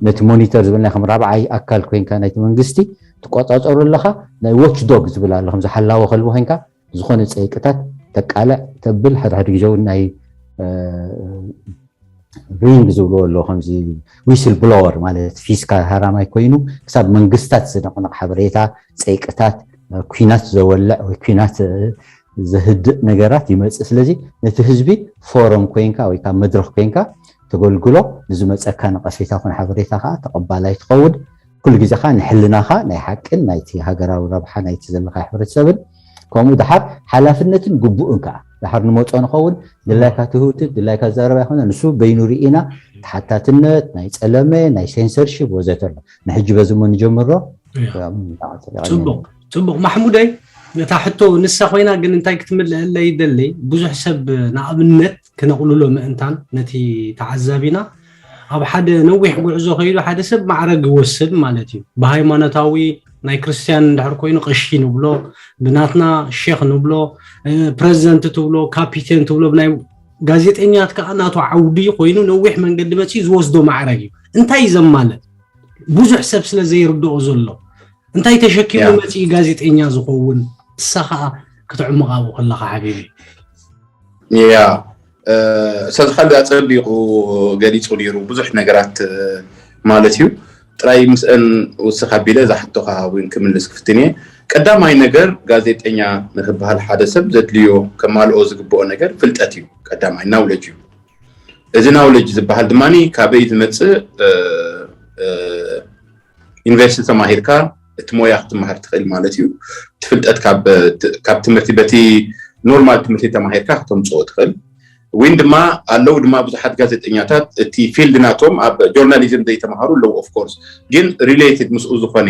ነቲ ሞኒተር ዝበልና ከም ራብዓይ ኣካል ኮይንካ ናይቲ መንግስቲ ትቆፃፀሩ ኣለካ። ናይ ዎች ዶግ ዝብል ኣሎ ከምዚ ሓላዊ ከልቢ ኮይንካ ዝኾነ ፀይቅታት ተቃልዕ ተብል ሓደ ሓደ ግዜ እውን ናይ ሪንግ ዝብልዎ ኣለዉ ከምዚ ዊስል ብሎወር ማለት ፊስካ ሃራማይ ኮይኑ ክሳብ መንግስታት ዝነቕንቕ ሓበሬታ ፀይቅታት ኩናት ዘወልዕ ወይ ኩናት ዘህድእ ነገራት ይመፅእ። ስለዚ ነቲ ህዝቢ ፎረም ኮይንካ ወይ ካብ መድረክ ኮይንካ ተገልግሎ ንዝመፀካ ነቐፌታ ኮነ ሓበሬታ ከዓ ተቐባላይ ትኸውን። ኩሉ ግዜ ከዓ ንሕልናኻ ናይ ሓቅን ናይቲ ሃገራዊ ረብሓ ናይቲ ዘለካ ሕብረተሰብን ከምኡ ድሓር ሓላፍነትን ግቡእን ከዓ ድሓር ንመፆ ንኸውን ድላይካ ትህውትት ድላይካ ዘረባ ይኮነ ንሱ በይኑ ርኢና ተሓታትነት ናይ ፀለመ ናይ ሴንሰርሽፕ ወዘተ ኣሎ። ንሕጂ በዚ ሞ ንጀምሮ። ፅቡቅ ፅቡቅ ማሕሙደይ፣ ነታ ሕቶ ንሳ ኮይና ግን እንታይ ክትምልአለይ ይደለይ ብዙሕ ሰብ ንኣብነት ክነቕልሎ ምእንታን ነቲ ተዓዛቢና ኣብ ሓደ ነዊሕ ጉዕዞ ከይዱ ሓደ ሰብ ማዕረግ ይወስድ ማለት እዩ። ብሃይማኖታዊ ናይ ክርስትያን እንድሕር ኮይኑ ቀሺ ንብሎ፣ ብናትና ሼክ ንብሎ፣ ፕረዚደንት ትብሎ፣ ካፒቴን ትብሎ፣ ብናይ ጋዜጠኛት ከዓ ናቱ ዓውዲ ኮይኑ ነዊሕ መንገዲ መፅኡ ዝወስዶ ማዕረግ እዩ። እንታይ እዩ ዘማለት? ብዙሕ ሰብ ስለ ዘይርድኦ ዘሎ እንታይ ተሸኪሙ መፅኡ ጋዜጠኛ ዝኸውን? ንሳ ከዓ ክትዕምቕ ኣብኡ ከለኻ ሓቢቢ። ያ ሰዝኻል ኣፀቢቑ ገሊፁ ነይሩ ብዙሕ ነገራት ማለት እዩ። ጥራይ ምስአን ውስኽ ኣቢለ እዛ ሕቶኻ እውን ክምልስ ክፍትን እየ። ቀዳማይ ነገር ጋዜጠኛ ንክበሃል ሓደ ሰብ ዘድልዮ ከማልኦ ዝግብኦ ነገር ፍልጠት እዩ። ቀዳማይ ናውለጅ እዩ። እዚ ናውለጅ ዝበሃል ድማ ካበይ ዝመፅእ ዩኒቨርሲቲ ተማሂርካ እቲ ሞያ ክትመሃር ትኽእል ማለት እዩ። እቲ ፍልጠት ካብ ትምህርቲ በቲ ኖርማል ትምህርቲ ተማሂርካ ከተምፅኦ ትኽእል። ወይን ድማ ኣለዉ ድማ ብዙሓት ጋዜጠኛታት እቲ ፊልድ ናቶም ኣብ ጆርናሊዝም ዘይተምሃሩ ኣለዉ ኦፍኮርስ ግን ሪሌትድ ምስኡ ዝኾነ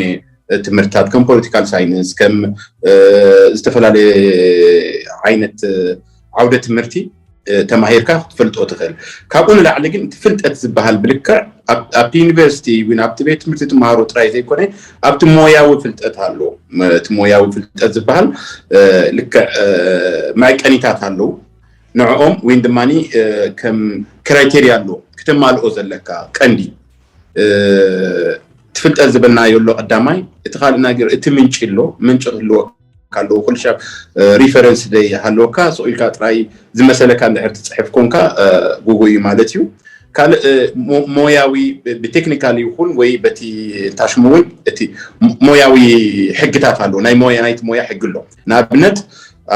ትምህርትታት ከም ፖለቲካል ሳይንስ ከም ዝተፈላለየ ዓይነት ዓውደ ትምህርቲ ተማሂርካ ክትፈልጦ ትኽእል። ካብኡ ንላዕሊ ግን እቲ ፍልጠት ዝበሃል ብልክዕ ኣብቲ ዩኒቨርሲቲ ወይ ኣብቲ ቤት ትምህርቲ ትመሃሮ ጥራይ ዘይኮነ ኣብቲ ሞያዊ ፍልጠት ኣሎ። እቲ ሞያዊ ፍልጠት ዝበሃል ልክዕ መዐቀኒታት ኣለዉ። ንዕኦም ወይ ድማ ከም ክራይቴርያ ኣሎ ክተማልኦ ዘለካ ቀንዲ ትፍልጠት ዝበልናዮ ኣሎ ቀዳማይ። እቲ ካልእ ነገር እቲ ምንጪ ኣሎ። ምንጪ ክህልወካ ኣለዎ። ኩሉ ሻብ ሪፈረንስ ደይ ሃለወካ ስቕ ኢልካ ጥራይ ዝመሰለካ እንድሕር ትፅሕፍ ኮንካ ጉጉ እዩ ማለት እዩ። ካልእ ሞያዊ ብቴክኒካል ይኹን ወይ በቲ ታሽሙ እውን እቲ ሞያዊ ሕግታት ኣለዎ። ናይ ሞያ ናይቲ ሞያ ሕጊ ኣሎ። ንኣብነት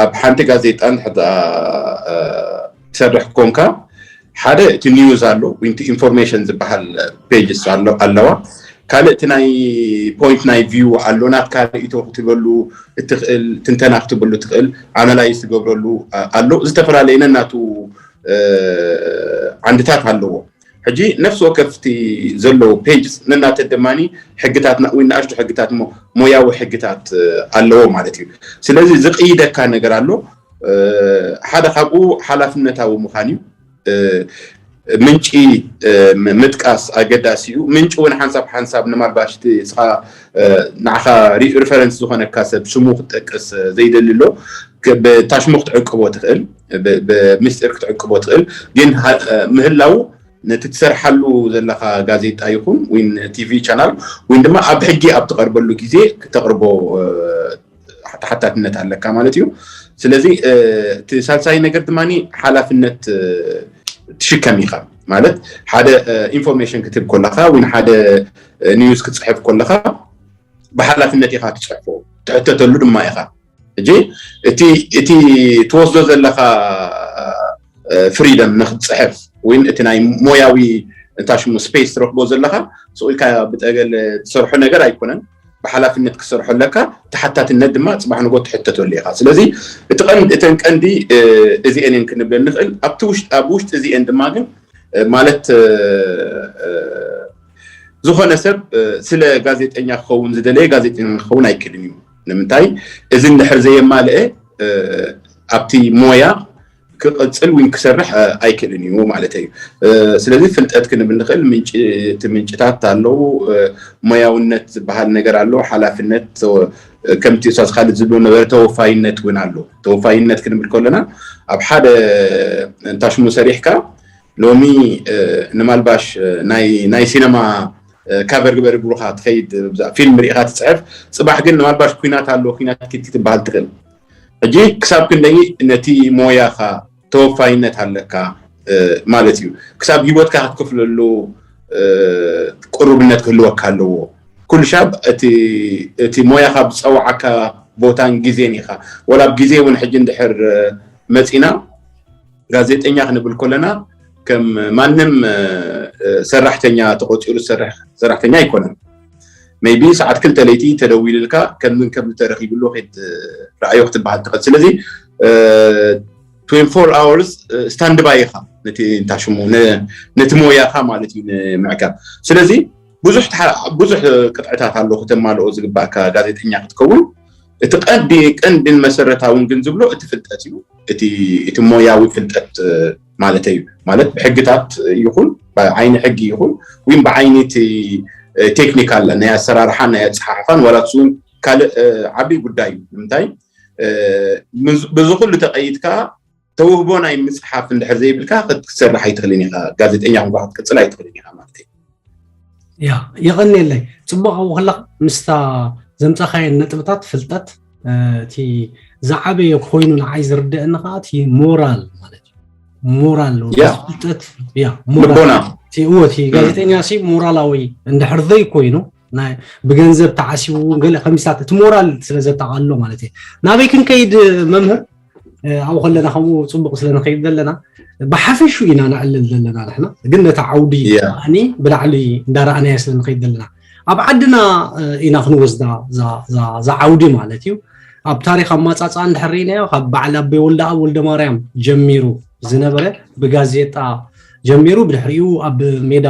ኣብ ሓንቲ ጋዜጣ ትሰርሕ ኮንካ ሓደ እቲ ኒውስ ኣሎ ወይ ኢንፎርሜሽን ዝበሃል ፔጅስ ኣለዋ። ካልእ እቲ ናይ ፖይንት ናይ ቪው ኣሎ። ናትካ ርእቶ ክትበሉ እትኽእል ትንተና ክትበሉ ትኽእል ኣናላይዝ ትገብረሉ ኣሎ። ዝተፈላለየ ነናቱ ዓንድታት ኣለዎ። ሕጂ ነፍሲ ወከፍቲ ዘለዉ ፔጅስ ነናተ ድማ ሕግታት ወይ ንኣሽቱ ሕግታት ሞያዊ ሕግታት ኣለዎ ማለት እዩ። ስለዚ ዝቕይደካ ነገር ኣሎ። ሓደ ካብኡ ሓላፍነታዊ ምዃን እዩ። ምንጪ ምጥቃስ ኣገዳሲ እዩ። ምንጪ እውን ሓንሳብ ሓንሳብ ንማልባሽ እቲ ንስኻ ንዓኻ ሪፈረንስ ዝኾነካ ሰብ ሽሙ ክትጠቅስ ዘይደሊ ኣሎ። ብታሽሙ ክትዕቅቦ ትኽእል፣ ብምስጢር ክትዕቅቦ ትኽእል። ግን ምህላው ነቲ ትሰርሓሉ ዘለኻ ጋዜጣ ይኹን ወይ ቲቪ ቻናል ወይ ድማ ኣብ ሕጊ ኣብ ትቐርበሉ ግዜ ክተቕርቦ ተሓታትነት ኣለካ ማለት እዩ። ስለዚ እቲ ሳልሳይ ነገር ድማ ሓላፍነት ትሽከም ኢኻ ማለት ሓደ ኢንፎርሜሽን ክትህብ ከለኻ ወይ ሓደ ኒውስ ክትፅሕፍ ከለኻ ብሓላፍነት ኢኻ ትፅሕፎ፣ ትሕተተሉ ድማ ኢኻ። ሕጂ እቲ እቲ ትወስዶ ዘለኻ ፍሪደም ንክትፅሕፍ ወይ እቲ ናይ ሞያዊ እንታይ ሽሙ ስፔስ ትረክቦ ዘለኻ ስቕ ኢልካ ብጠገለ ትሰርሖ ነገር ኣይኮነን። ብሓላፍነት ክትሰርሖ ኣለካ። ተሓታትነት ድማ ፅባሕ ንጎ ትሕተተሉ ኢኻ። ስለዚ እቲ ቀንዲ እተን ቀንዲ እዚኤን እየን ክንብል ንኽእል። ኣብቲ ውሽጢ ኣብ ውሽጢ እዚኤን ድማ ግን ማለት ዝኾነ ሰብ ስለ ጋዜጠኛ ክኸውን ዝደለየ ጋዜጠኛ ክኸውን ኣይክእልን እዩ። ንምንታይ እዚ እንድሕር ዘየማልአ ኣብቲ ሞያ ክቕፅል ወይ ክሰርሕ ኣይክእልን እዩ ማለት እዩ። ስለዚ ፍልጠት ክንብል ንኽእል እቲ ምንጭታት ኣለዉ፣ ሞያውነት ዝበሃል ነገር ኣሎ፣ ሓላፍነት ከምቲ ኡስታዝ ካልድ ዝብሎ ነበረ ተወፋይነት እውን ኣሎ። ተወፋይነት ክንብል ከለና ኣብ ሓደ እንታይ ሽሙ ሰሪሕካ ሎሚ ንማልባሽ ናይ ሲነማ ካቨር ግበር ብሉኻ ትኸይድ ፊልም ርኢኻ ትፅሕፍ፣ ፅባሕ ግን ንማልባሽ ኩናት ኣሎ ኩናት ኪድ ክትበሃል ትኽእል። ሕጂ ክሳብ ክንደይ ነቲ ሞያኻ ተወፋይነት ኣለካ ማለት እዩ። ክሳብ ሂወትካ ክትከፍለሉ ቅሩብነት ክህልወካ ኣለዎ። ኩሉ ሻብ እቲ ሞያኻ ብፀዋዓካ ቦታን ግዜን ኢኻ። ወላ ብ ግዜ እውን ሕጂ እንድሕር መፂና ጋዜጠኛ ክንብል ከለና ከም ማንም ሰራሕተኛ ተቆፂሩ ዝሰርሕ ሰራሕተኛ ኣይኮነን። ሜይቢ ሰዓት ክልተ ለይቲ ተደዊልልካ ከምዝን ከም ተረኪብሉ ኬድ ረኣዮ ክትበሃል ትኽእል። ስለዚ twenty-four hours standby ኢኻ ነቲ እንታይ ሽሙ ነቲ ሞያኻ ማለት እዩ ንምዕካብ። ስለዚ ብዙሕ ብዙሕ ቅጥዕታት ኣሎ ክተማልኦ ዝግባእካ ጋዜጠኛ ክትከውን። እቲ ቀንዲ ቀንድን መሰረታውን ግን ዝብሎ እቲ ፍልጠት እዩ። እቲ ሞያዊ ፍልጠት ማለት እዩ። ማለት ብሕግታት ይኹን ብዓይኒ ሕጊ ይኹን ወይ ብዓይኒ እቲ ቴክኒካል ናይ ኣሰራርሓን ናይ ኣፀሓሕፋን ዋላ እሱ እውን ካልእ ዓብዪ ጉዳይ እዩ። ንምንታይ በዚ ኩሉ ተቐይድካ ተውህቦ ናይ ምፅሓፍ እንድሕር ዘይብልካ ክትሰርሕ ኣይትኽልን ኢኻ። ጋዜጠኛ ክንኳ ክትቅፅል ኣይትኽልን ኢኻ ማለት እዩ። ያ የቐንየለይ ፅቡቕ ኣብኡ ከለኻ ምስታ ዘምፃኻየን ነጥብታት ፍልጠት እቲ ዝዓበየ ኮይኑ ንዓይ ዝርድአኒ ከዓ እቲ ሞራል ማለት እዩ። ሞራል ፍልጠት ያ ሞራል እቲ ጋዜጠኛ ሲ ሞራላዊ እንድሕር ዘይኮይኑ ብገንዘብ ተዓሲቡ ገለ ከሚሳት እቲ ሞራል ስለ ዘጠቓልሎ ማለት እዩ። ናበይ ክንከይድ መምህር ኣብኡ ከለና ከምኡ ፅቡቅ ስለ ንኸይድ ዘለና ብሓፈሹ ኢና ነዕልል ዘለና ንሕና ግን ነቲ ዓውዲ ኒ ብላዕሊ እንዳረኣናዮ ስለ ንኸይድ ዘለና ኣብ ዓድና ኢና ክንወስዳ ዛ ዓውዲ ማለት እዩ። ኣብ ታሪክ ኣማፃፅኣ እንድሕር ርኢናዮ ካብ በዓል ኣቦይ ወልደኣብ ወልደማርያም ጀሚሩ ዝነበረ ብጋዜጣ ጀሚሩ ብድሕሪኡ ኣብ ሜዳ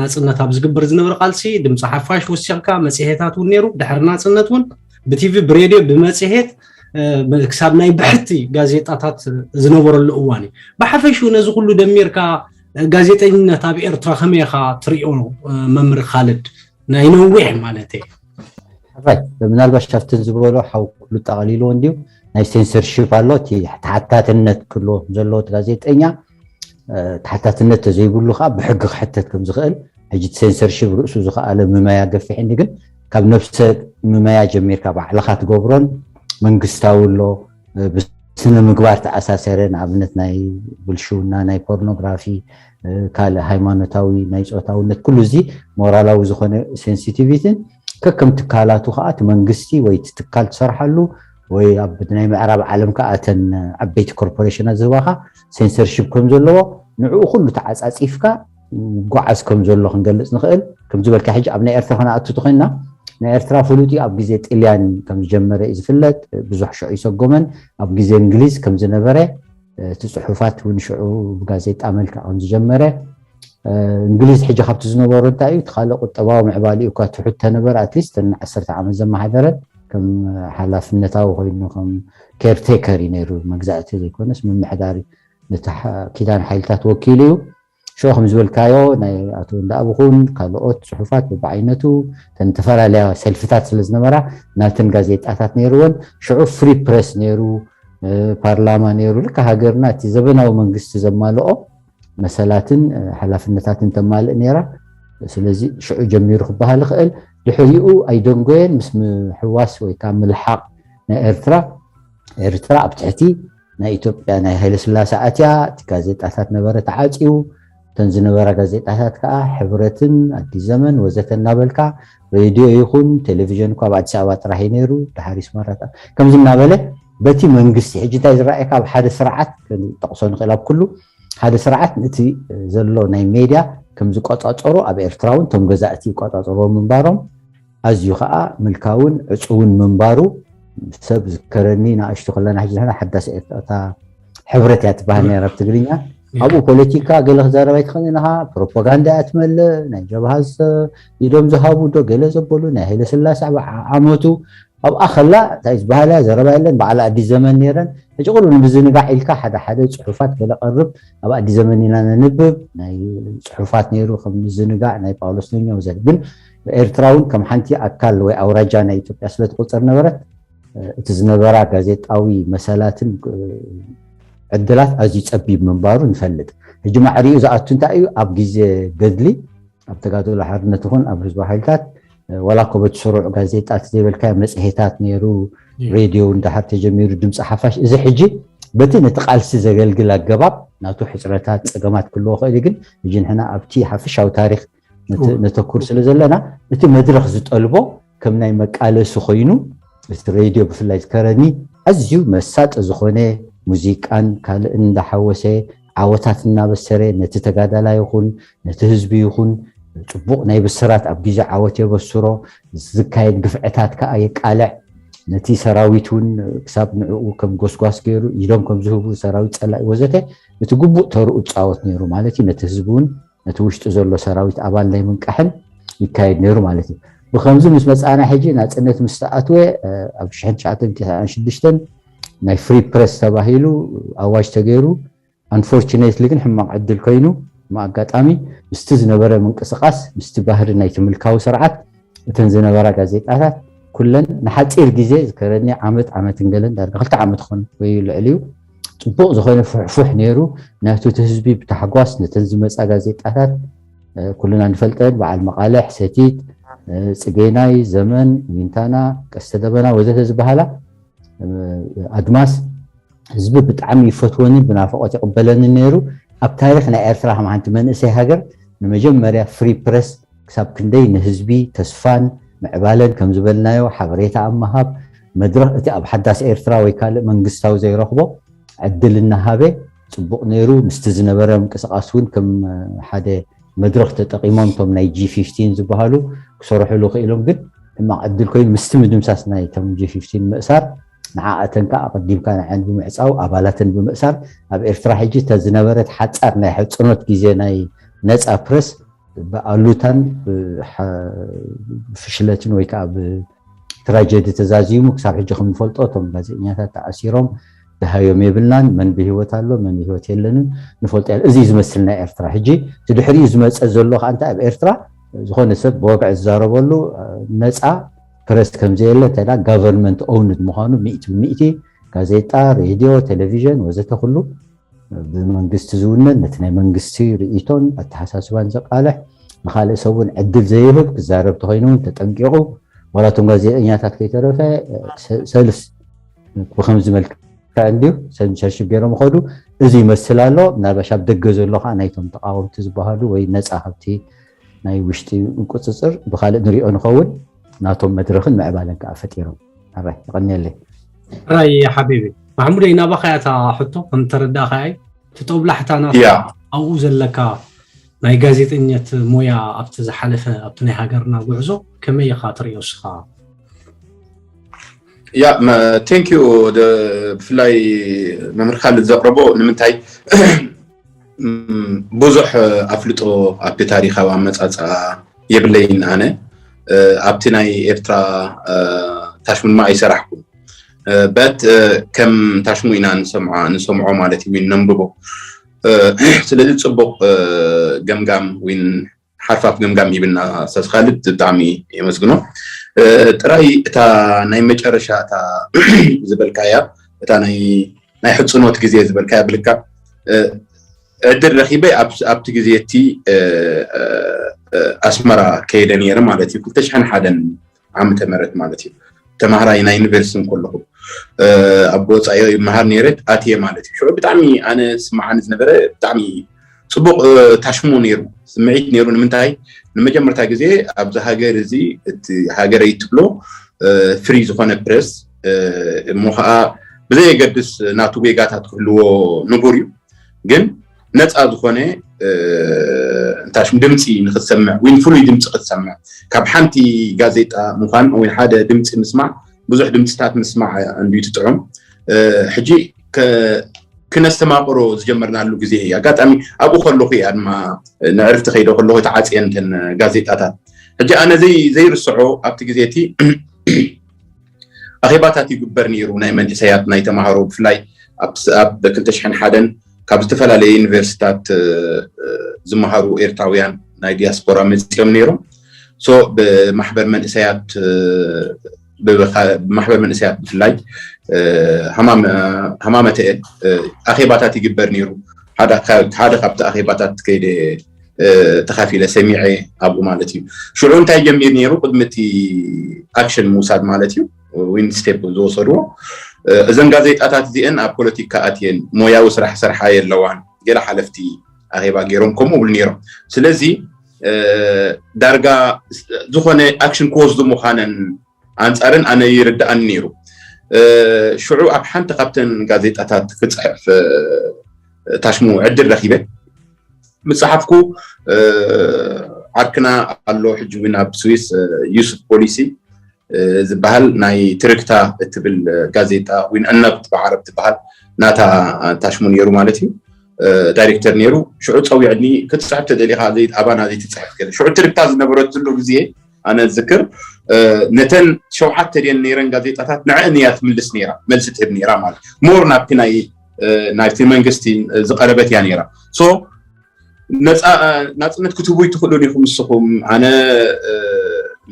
ናፅነት ኣብ ዝግበር ዝነበረ ቃልሲ ድምፂ ሓፋሽ ወሲኽካ መፅሄታት እውን ነይሩ ድሕሪ ናፅነት እውን ብቲቪ ብሬድዮ ብመፅሄት ክሳብ ናይ ብሕቲ ጋዜጣታት ዝነበረሉ እዋን እዩ። ብሓፈሽኡ ነዚ ኩሉ ደሚርካ ጋዜጠኝነት ኣብ ኤርትራ ከመይ ኢኻ ትሪኦ መምህር ካልድ ናይ ነዊሕ ማለት እየ። ሕራይ ምናልባሽ ካብትን ዝበሎ ሓው ኩሉ ጠቕሊልዎ እንድዩ ናይ ሴንሰርሺፕ ኣሎ እቲ ተሓታትነት ክህልዎ ዘለዎ ጋዜጠኛ ተሓታትነት ተዘይብሉ ከዓ ብሕጊ ክሕተት ከም ዝኽእል ሕጂ እቲ ሴንሰርሺፕ ርእሱ ዝኸኣለ ምመያ ገፊሕ እንዲ ግን ካብ ነብሰ ምመያ ጀሚርካ ባዕልኻ ትገብሮን መንግስታዊ ኣሎ ብስነ ምግባር ተኣሳሰረ ንኣብነት ናይ ብልሽውና ናይ ፖርኖግራፊ ካልእ ሃይማኖታዊ ናይ ፆታውነት ኩሉ እዚ ሞራላዊ ዝኾነ ሴንሲቲቪቲን ከከም ትካላቱ ከዓ እቲ መንግስቲ ወይ እቲ ትካል ትሰርሓሉ ወይ ኣብ ናይ ምዕራብ ዓለም ከዓ እተን ዓበይቲ ኮርፖሬሽናት ዝህባኻ ሴንሰርሺፕ ከም ዘለዎ ንዕኡ ኩሉ ተዓፃፂፍካ ይጓዓዝ ከም ዘሎ ክንገልፅ ንኽእል። ከም ዝበልካ ሕጂ ኣብ ናይ ኤርትራ ክነኣቱ ተኮይንና ናይ ኤርትራ ፍሉጥ እዩ። ኣብ ግዜ ጥልያን ከም ዝጀመረ እዩ ዝፍለጥ። ብዙሕ ሽዑ ይሰጎመን ኣብ ግዜ እንግሊዝ ከም ዝነበረ እቲ ፅሑፋት እውን ሽዑ ብጋዜጣ መልክዕ ከም ዝጀመረ እንግሊዝ ሕጂ ካብቲ ዝነበሮ እንታይ እዩ እቲ ካልእ ቁጠባዊ ምዕባሊኡ እኳ ትሑት ተነበረ ኣትሊስት ን ዓሰርተ ዓመት ዘመሓደረ ከም ሓላፍነታዊ ኮይኑ ከም ኬርቴከር እዩ ነይሩ መግዛእቲ ዘይኮነስ ምምሕዳር እዩ ነቲ ኪዳን ሓይልታት ወኪሉ እዩ። ሽዑ ከም ዝበልካዮ ናይ ኣቶ እንዳኣብ ኹን ካልኦት ፅሑፋት በብዓይነቱ ተን ዝተፈላለያ ሰልፍታት ስለ ዝነበራ ናተን ጋዜጣታት ነይርወን። ሽዑ ፍሪ ፕረስ ነይሩ፣ ፓርላማ ነይሩ። ልካ ሃገርና እቲ ዘበናዊ መንግስቲ ዘማልኦ መሰላትን ሓላፍነታትን ተማልእ ነይራ። ስለዚ ሽዑ ጀሚሩ ክበሃል ይኽእል። ድሕሪኡ ኣይደንጎየን፣ ምስ ምሕዋስ ወይ ከዓ ምልሓቕ ናይ ኤርትራ፣ ኤርትራ ኣብ ትሕቲ ናይ ኢትዮጵያ ናይ ሃይለስላሴ ኣትያ፣ እቲ ጋዜጣታት ነበረ ተዓፅዩ። እተን ዝነበራ ጋዜጣታት ከዓ ሕብረትን ኣዲስ ዘመን ወዘተ እናበልካ፣ ሬድዮ ይኹን ቴሌቪዥን እኳ ኣብ ኣዲስ ኣበባ ጥራሕ እዩ ነይሩ፣ ድሓር ይስመራ ከምዚ እናበለ በቲ መንግስቲ። ሕጂ እንታይ ዝረኣየካ፣ ኣብ ሓደ ስርዓት ክንጠቕሶ ንኽእል፣ ኣብ ኩሉ ሓደ ስርዓት እቲ ዘሎ ናይ ሜድያ ከም ዝቆጻጸሮ ኣብ ኤርትራ እውን እቶም ገዛእቲ ይቆጻጸርዎ ምንባሮም ኣዝዩ ከዓ ምልካውን ዕፁውን ምንባሩ ሰብ ዝከረኒ። ንኣሽቱ ከለና ሕጂ ንሕና ሓዳስ ኤርትራ እታ ሕብረት እያ ትበሃል ነይራ ኣብ ትግርኛ። ኣብኡ ፖለቲካ ገለ ክዛረብ ኣይትኽእልን ኢኻ፣ ፕሮፓጋንዳ እያ ትመልእ። ናይ ጀብሃ ኢዶም ዝሃቡ ዶ ገለ ዘበሉ ናይ ሃይለ ስላሴ ዓመቱ ኣብኣ ከላ እንታይ ዝበሃላ ዘረባ የለን። በዓል ኣዲስ ዘመን ነይረን። ሕጂ ቁሩብ ንምዝንጋዕ ኢልካ ሓደ ሓደ ጽሑፋት ገለ ቀርብ ኣብ ኣዲስ ዘመን ኢና ነንብብ። ናይ ጽሑፋት ነይሩ ከም ምዝንጋዕ ናይ ጳውሎስ ነኛ ወዘተ። ግን ኤርትራ እውን ከም ሓንቲ ኣካል ወይ ኣውራጃ ናይ ኢትዮጵያ ስለ ትቑጸር ነበረት፣ እቲ ዝነበራ ጋዜጣዊ መሰላትን ዕድላት ኣዝዩ ጸቢብ ምንባሩ ንፈልጥ። ሕጂ ማዕሪኡ ዝኣቱ እንታይ እዩ? ኣብ ግዜ ገድሊ ኣብ ተጋድሎ ሓርነት ይኹን ኣብ ህዝባዊ ሓይልታት ዋላ እኮ በቲ ስሩዕ ጋዜጣ እቲ ዘይበልካዮ መጽሔታት ነይሩ፣ ሬድዮ እውን ደሓር ተጀሚሩ፣ ድምፂ ሓፋሽ። እዚ ሕጂ በቲ ነቲ ቃልሲ ዘገልግል ኣገባብ ናቱ ሕፅረታት ፀገማት ክህልዎ ክእል እዩ። ግን ሕጂ ንሕና ኣብቲ ሓፈሻዊ ታሪክ ነተኩር ስለ ዘለና እቲ መድረክ ዝጠልቦ ከም ናይ መቃለሲ ኮይኑ እቲ ሬድዮ ብፍላይ ዝከረኒ ኣዝዩ መሳጢ ዝኾነ ሙዚቃን ካልእን እንዳሓወሰ ዓወታት እናበሰረ ነቲ ተጋዳላይ ይኹን ነቲ ህዝቢ ይኹን ጽቡቕ ናይ ብስራት ኣብ ግዜ ዓወት የበስሮ፣ ዝካየድ ግፍዕታት ከኣ የቃልዕ። ነቲ ሰራዊት እውን ክሳብ ንዕኡ ከም ጎስጓስ ገይሩ ኢዶም ከም ዝህቡ ሰራዊት ጸላኢ ወዘተ እቲ ግቡእ ተርኡ ይጻወት ነይሩ ማለት እዩ። ነቲ ህዝቢ እውን ነቲ ውሽጢ ዘሎ ሰራዊት ኣባል ናይ ምንቃሕን ይካየድ ነይሩ ማለት እዩ። ብኸምዚ ምስ መጻና ሕጂ ናጽነት ምስ ተኣትወ ኣብ ሽሕን ትሽዓተ ሚእትን ተስዓን ሽዱሽተን ናይ ፍሪ ፕረስ ተባሂሉ ኣዋጅ ተገይሩ። ኣንፎርቹኔትሊ ግን ሕማቕ ዕድል ኮይኑ ብኣጋጣሚ ምስቲ ዝነበረ ምንቅስቃስ ምስቲ ባህሪ ናይቲ ምልካዊ ስርዓት እተን ዝነበራ ጋዜጣታት ኩለን ንሓፂር ግዜ ዝከረኒ ዓመት ዓመትን ገለን ዳርጋ ክልተ ዓመት ክኾን ወይ ልዕሊኡ ጽቡቕ ዝኾነ ፍሕፉሕ ነይሩ። ናቱ እቲ ህዝቢ ብታሕጓስ ነተን ዝመፃ ጋዜጣታት ኩልና ንፈልጠን በዓል መቓልሕ፣ ሰቲት፣ ጽጌናይ፣ ዘመን፣ ዊንታና፣ ቀስተ ደበና ወዘተ ዝበሃላ ኣድማስ ህዝቢ ብጣዕሚ ይፈትወንን ብናፍቆት ይቕበለንን ነይሩ። ኣብ ታሪኽ ናይ ኤርትራ ከም ሓንቲ መንእሰይ ሃገር ንመጀመርያ ፍሪ ፕረስ ክሳብ ክንደይ ንህዝቢ ተስፋን ምዕባለን ከም ዝበልናዮ ሓበሬታ ኣብ ምሃብ መድረኽ እቲ ኣብ ሓዳስ ኤርትራ ወይ ካልእ መንግስታዊ ዘይረኽቦ ዕድል እናሃበ ጽቡቕ ነይሩ። ምስቲ ዝነበረ ምንቅስቃስ እውን ከም ሓደ መድረኽ ተጠቂሞም እቶም ናይ ጂ ፊፍቲን ዝበሃሉ ክሰርሕሉ ክኢሎም። ግን ሕማቕ ዕድል ኮይኑ ምስቲ ምድምሳስ ናይቶም ጂ ፊፍቲን ምእሳር ንዓኣተን ከዓ ኣቐዲምካ ንዐን ብምዕፃው ኣባላተን ብምእሳር ኣብ ኤርትራ ሕጂ እታ ዝነበረት ሓፃር ናይ ሕፅኖት ግዜ ናይ ነፃ ፕረስ ብኣሉታን ብፍሽለትን ወይ ከዓ ብትራጀዲ ተዛዚሙ ክሳብ ሕጂ ከም ንፈልጦ እቶም ጋዜጠኛታት ተኣሲሮም ደሃዮም የብልናን። መን ብህይወት ኣሎ መን ብህይወት የለንን ንፈልጦ። እዚ ዝመስል ናይ ኤርትራ ሕጂ እቲ ድሕሪኡ ዝመፀ ዘሎ ከዓ እንታይ ኣብ ኤርትራ ዝኾነ ሰብ ብወግዒ ዝዛረበሉ ነፃ ፕረስ ከምዘየለ እንታይ ዳ ጋቨርንመንት ኦውንድ ምዃኑ ሚእቲ ብሚእቲ ጋዜጣ፣ ሬድዮ፣ ቴሌቪዥን ወዘተ ኩሉ ብመንግስቲ ዝውነን ነቲ ናይ መንግስቲ ርእይቶን ኣተሓሳስባን ዘቃልሕ ንካልእ ሰብ እውን ዕድል ዘይህብ ክዛረብ ተኮይኑ እውን ተጠንቂቑ ዋላ እቶም ጋዜጠኛታት ከይተረፈ ሰልፍ ብከምዚ መልክዕ እንዲዩ ሰንሰርሽብ ገይሮም ይኸዱ። እዚ ይመስል ኣሎ። ምናልባሽ ኣብ ደገ ዘሎ ከዓ ናይቶም ተቃወምቲ ዝበሃሉ ወይ ነፃ ካብቲ ናይ ውሽጢ ምቁፅፅር ብካልእ ንሪኦ ንኸውን ናቶም መድረክን ምዕባለን ከዓ ፈጢሮም። ሕራይ ይቐንየለይ። ሕራይ ሓቢቢ ማሕሙደይ ናባኻ እያ እታ ሕቶ ከም ተረዳእካይ እቲ ጦብላሕታ ናቱ ኣብኡ ዘለካ ናይ ጋዜጠኛት ሞያ ኣብቲ ዝሓለፈ ኣብቲ ናይ ሃገርና ጉዕዞ ከመይ ኢኻ ትሪኦ እስኻ? ያ ቴንክ ዩ ብፍላይ መምህር ካልድ ዘቕረቦ ንምንታይ ብዙሕ ኣፍልጦ ኣብቲ ታሪካዊ ኣመፃፅኣ የብለይን ኣነ ኣብቲ ናይ ኤርትራ ታሽሙንማ ኣይሰራሕኩም በት ከም ታሽሙ ኢና ንሰምዖ ማለት እዩ ነንብቦ ስለዚ ፅቡቅ ገምጋም ወይን ሓርፋፍ ገምጋም ሂብና ኣስታዝ ካልድ ብጣዕሚ የመስግኖ ጥራይ እታ ናይ መጨረሻ እታ ዝበልካያ እታ ናይ ናይ ሕፅኖት ግዜ ዝበልካ ብልካ ዕድል ረኪበ ኣብቲ ግዜ እቲ ኣስመራ ከይደ ነይረ ማለት እዩ። ክልተ ሽሕን ሓደን ዓመተ ምህረት ማለት እዩ። ተማሃራይ ናይ ዩኒቨርሲቲ ከለኹ ኣብ ወፃኢ ይመሃር ነይረ ኣትየ ማለት እዩ። ሽዑ ብጣዕሚ ኣነ ስምዓኒ ዝነበረ ብጣዕሚ ፅቡቕ ታሽሙ ነይሩ፣ ስምዒት ነይሩ። ንምንታይ ንመጀመርታ ግዜ ኣብዚ ሃገር እዚ እቲ ሃገረይ ትብሎ ፍሪ ዝኾነ ፕረስ እሞ ከዓ ብዘየገድስ ናቱ ጌጋታት ክህልዎ ንቡር እዩ፣ ግን ነፃ ዝኾነ እንታይ ሽሙ ድምፂ ንክትሰምዕ ወይ ፍሉይ ድምፂ ክትሰምዕ ካብ ሓንቲ ጋዜጣ ምዃን ወይ ሓደ ድምፂ ምስማዕ ብዙሕ ድምፅታት ምስማዕ እንድዩ ትጥዑም። ሕጂ ክነስተማቕሮ ዝጀመርናሉ ግዜ እዩ። ኣጋጣሚ ኣብኡ ከለኹ እያ ድማ ንዕርፍቲ ከይደ ከለኹ ተዓፅየን እተን ጋዜጣታት። ሕጂ ኣነ ዘይርስዖ ኣብቲ ግዜ እቲ ኣኼባታት ይግበር ነይሩ ናይ መንእሰያት ናይ ተማሃሮ ብፍላይ ኣብ ክልተ ሽሕን ሓደን ካብ ዝተፈላለዩ ዩኒቨርሲታት ዝመሃሩ ኤርትራውያን ናይ ዲያስፖራ መፅኦም ነይሮም። ብማሕበር መንእሰያት ብማሕበር መንእሰያት ብፍላይ ሃማመተ ኣኼባታት ይግበር ነይሩ። ሓደ ካብቲ ኣኼባታት ከይደ ተኻፊለ ሰሚዐ ኣብኡ ማለት እዩ። ሽዑ እንታይ ጀሚር ነይሩ ቅድሚ እቲ ኣክሽን ምውሳድ ማለት እዩ ዊን ስቴፕ ዝወሰድዎ እዘን ጋዜጣታት እዚአን ኣብ ፖለቲካ ኣትየን ሞያዊ ስራሕ ሰርሓ የለዋን ገለ ሓለፍቲ ኣኼባ ገይሮም ከምኡ ብሉ ነይሮም። ስለዚ ዳርጋ ዝኾነ ኣክሽን ክወስዱ ምዃነን ኣንፃረን ኣነ ይርድኣኒ ነይሩ። ሽዑ ኣብ ሓንቲ ካብተን ጋዜጣታት ክፅሕፍ ታሽሙ ዕድል ረኪበ። ምፅሓፍኩ ዓርክና ኣሎ ሕጂ እውን ኣብ ስዊስ ዩስፍ ፖሊሲ ዝበሃል ናይ ትርክታ እትብል ጋዜጣ ዊን ዕነብት ብዓረብ ትበሃል ናታ ታሽሙ ነይሩ ማለት እዩ። ዳይሬክተር ነይሩ። ሽዑ ፀዊዕኒ ክትፅሕፍ ተደሊኻ ኣባና ዘይትፅሕፍ ገለ ሽዑ ትርክታ ዝነበረትሉ ግዜ ኣነ ዝክር ነተን ሸውዓተ ድን ነይረን ጋዜጣታት ንዐእን እያ ትምልስ ነይራ፣ መልሲ ትህብ ነይራ ማለት ሞር ናብቲ ናይ ናይቲ መንግስቲ ዝቀረበት እያ ነይራ። ሶ ናፅነት ክትህቡ ይትኽእሉን ኢኹም ንስኹም ኣነ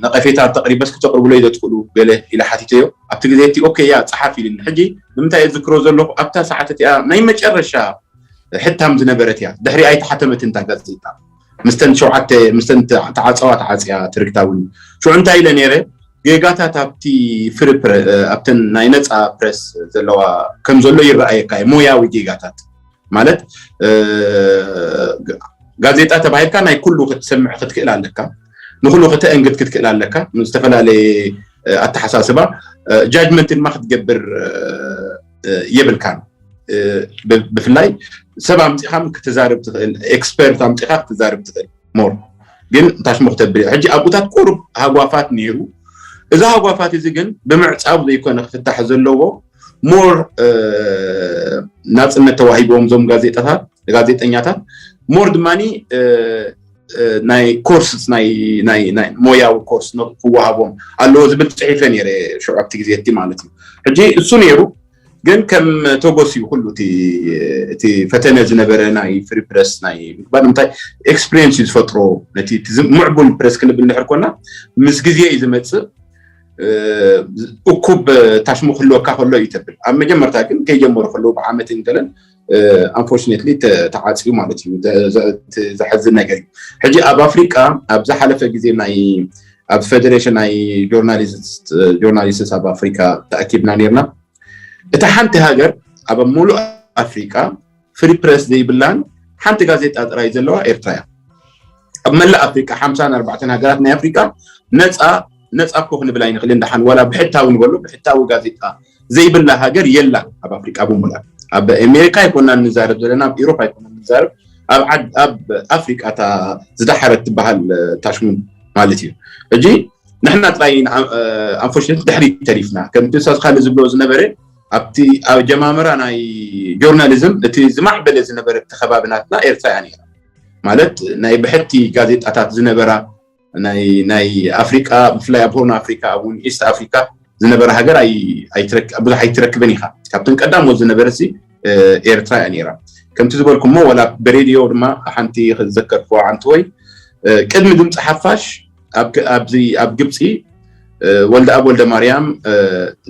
ነቀፌታ ተቅሪበስ ክተቅርብሎ ይዘትኽእሉ ገለ ኢለ ሓቲተዮ። ኣብቲ ግዜ እቲ ኦኬ እያ ፀሓፍ ኢልኒ። ሕጂ ንምንታይ እየ ዝክሮ ዘለኹ ኣብታ ሰዓት እቲኣ ናይ መጨረሻ ሕታም ዝነበረት እያ። ድሕሪ ኣይተሓተመትን እታ ጋዜጣ ምስተን ሸውዓተ ምስተን ተዓፀዋ ተዓፅያ ትርክታ እውን ሽዑ እንታይ ኢለ ነይረ ጌጋታት ኣብቲ ፍሪ ኣብተን ናይ ነፃ ፕረስ ዘለዋ ከም ዘሎ ይረኣየካ እዩ። ሞያዊ ጌጋታት ማለት ጋዜጣ ተባሂልካ ናይ ኩሉ ክትሰምዕ ክትክእል ኣለካ፣ ንኩሉ ከተእንግድ ክትክእል ኣለካ፣ ዝተፈላለየ ኣተሓሳስባ ጃጅመንት ድማ ክትገብር የብልካን። ብፍላይ ሰብ ኣምፂኻም ክትዛርብ ትኽእል፣ ኤክስፐርት ኣምፂኻ ክትዛርብ ትኽእል ሞር ግን ታሽሞ ክተብል ሕጂ ኣብኡታት ቁሩብ ሃጓፋት ነይሩ። እዚ ሃጓፋት እዚ ግን ብምዕፃብ ዘይኮነ ክፍታሕ ዘለዎ ሞር ናፅነት ተዋሂቦም ዞም ጋዜጣታት ጋዜጠኛታት ሞር ድማ ናይ ኮርስ ናይ ሞያዊ ኮርስ ክወሃቦም ኣለዎ ዝብል ፅሒፈ ነይረ ሽዑ ኣብቲ ግዜ እቲ ማለት እዩ። ሕጂ እሱ ነይሩ ግን ከም ተጎስ እዩ ኩሉ እቲ ፈተነ ዝነበረ ናይ ፍሪ ፕረስ ናይ ምግባር ንምንታይ ኤክስፒሪየንስ እዩ ዝፈጥሮ ነቲ ምዕቡል ፕረስ ክንብል ንድሕር ኮና ምስ ግዜ እዩ ዝመፅእ። እኩብ ታሽሙ ክህልወካ ከሎ እዩ ተብል ኣብ መጀመርታ ግን ከይጀመሩ ከለዉ ብዓመት እንገለን ኣንፎርችነትሊ ተዓፅዩ ማለት እዩ። ዘሕዝን ነገር እዩ። ሕጂ ኣብ ኣፍሪቃ ኣብ ዝሓለፈ ግዜ ናይ ኣብ ፌደሬሽን ናይ ጆርናሊስት ኣብ ኣፍሪካ ተኣኪብና ነርና። እታ ሓንቲ ሃገር ኣብ ሙሉእ ኣፍሪቃ ፍሪ ፕረስ ዘይብላን ሓንቲ ጋዜጣ ጥራይ ዘለዋ ኤርትራ እያ። ኣብ መላእ ኣፍሪቃ ሓምሳን ኣርባዕተን ሃገራት ናይ ኣፍሪቃ ነፃ ነፃ እኮ ክንብል ኣይንኽልን። ደሓን ዋላ ብሕታዊ ንበሎ ብሕታዊ ጋዜጣ ዘይብላ ሃገር የላን ኣብ ኣፍሪቃ ብሙላ። ኣብ ኣሜሪካ ኣይኮናን ንዛረብ ዘለና፣ ኣብ ኢሮፓ ኣይኮናን ንዛረብ፣ ኣብ ዓድ ኣብ ኣፍሪቃ እታ ዝደሓረት ትበሃል ታሽሙን ማለት እዩ። ሕጂ ንሕና ጥራይ ኣንፎርሽነት ድሕሪ ተሪፍና ከምቲ ሳስ ካልእ ዝብሎ ዝነበረ ኣብቲ ኣብ ጀማምራ ናይ ጆርናሊዝም እቲ ዝማዕበለ ዝነበረ እቲ ከባቢ ናትና ኤርትራ እያ ነይራ። ማለት ናይ ብሕቲ ጋዜጣታት ዝነበራ ናይ ናይ ኣፍሪቃ ብፍላይ ኣብ ሆርን ኣፍሪካ ኣብ እውን ኢስት ኣፍሪካ ዝነበረ ሃገር ብዙሕ ኣይትረክብን ኢኻ። ካብተን ቀዳሞት ዝነበረ ሲ ኤርትራ እያ ነይራ። ከምቲ ዝበልኩሞ ዋላ ብሬድዮ ድማ ሓንቲ ክዘከርክዋ ዓንትወይ ቅድሚ ድምፂ ሓፋሽ ኣብዚ ኣብ ግብፂ ወልደኣብ ወልደ ማርያም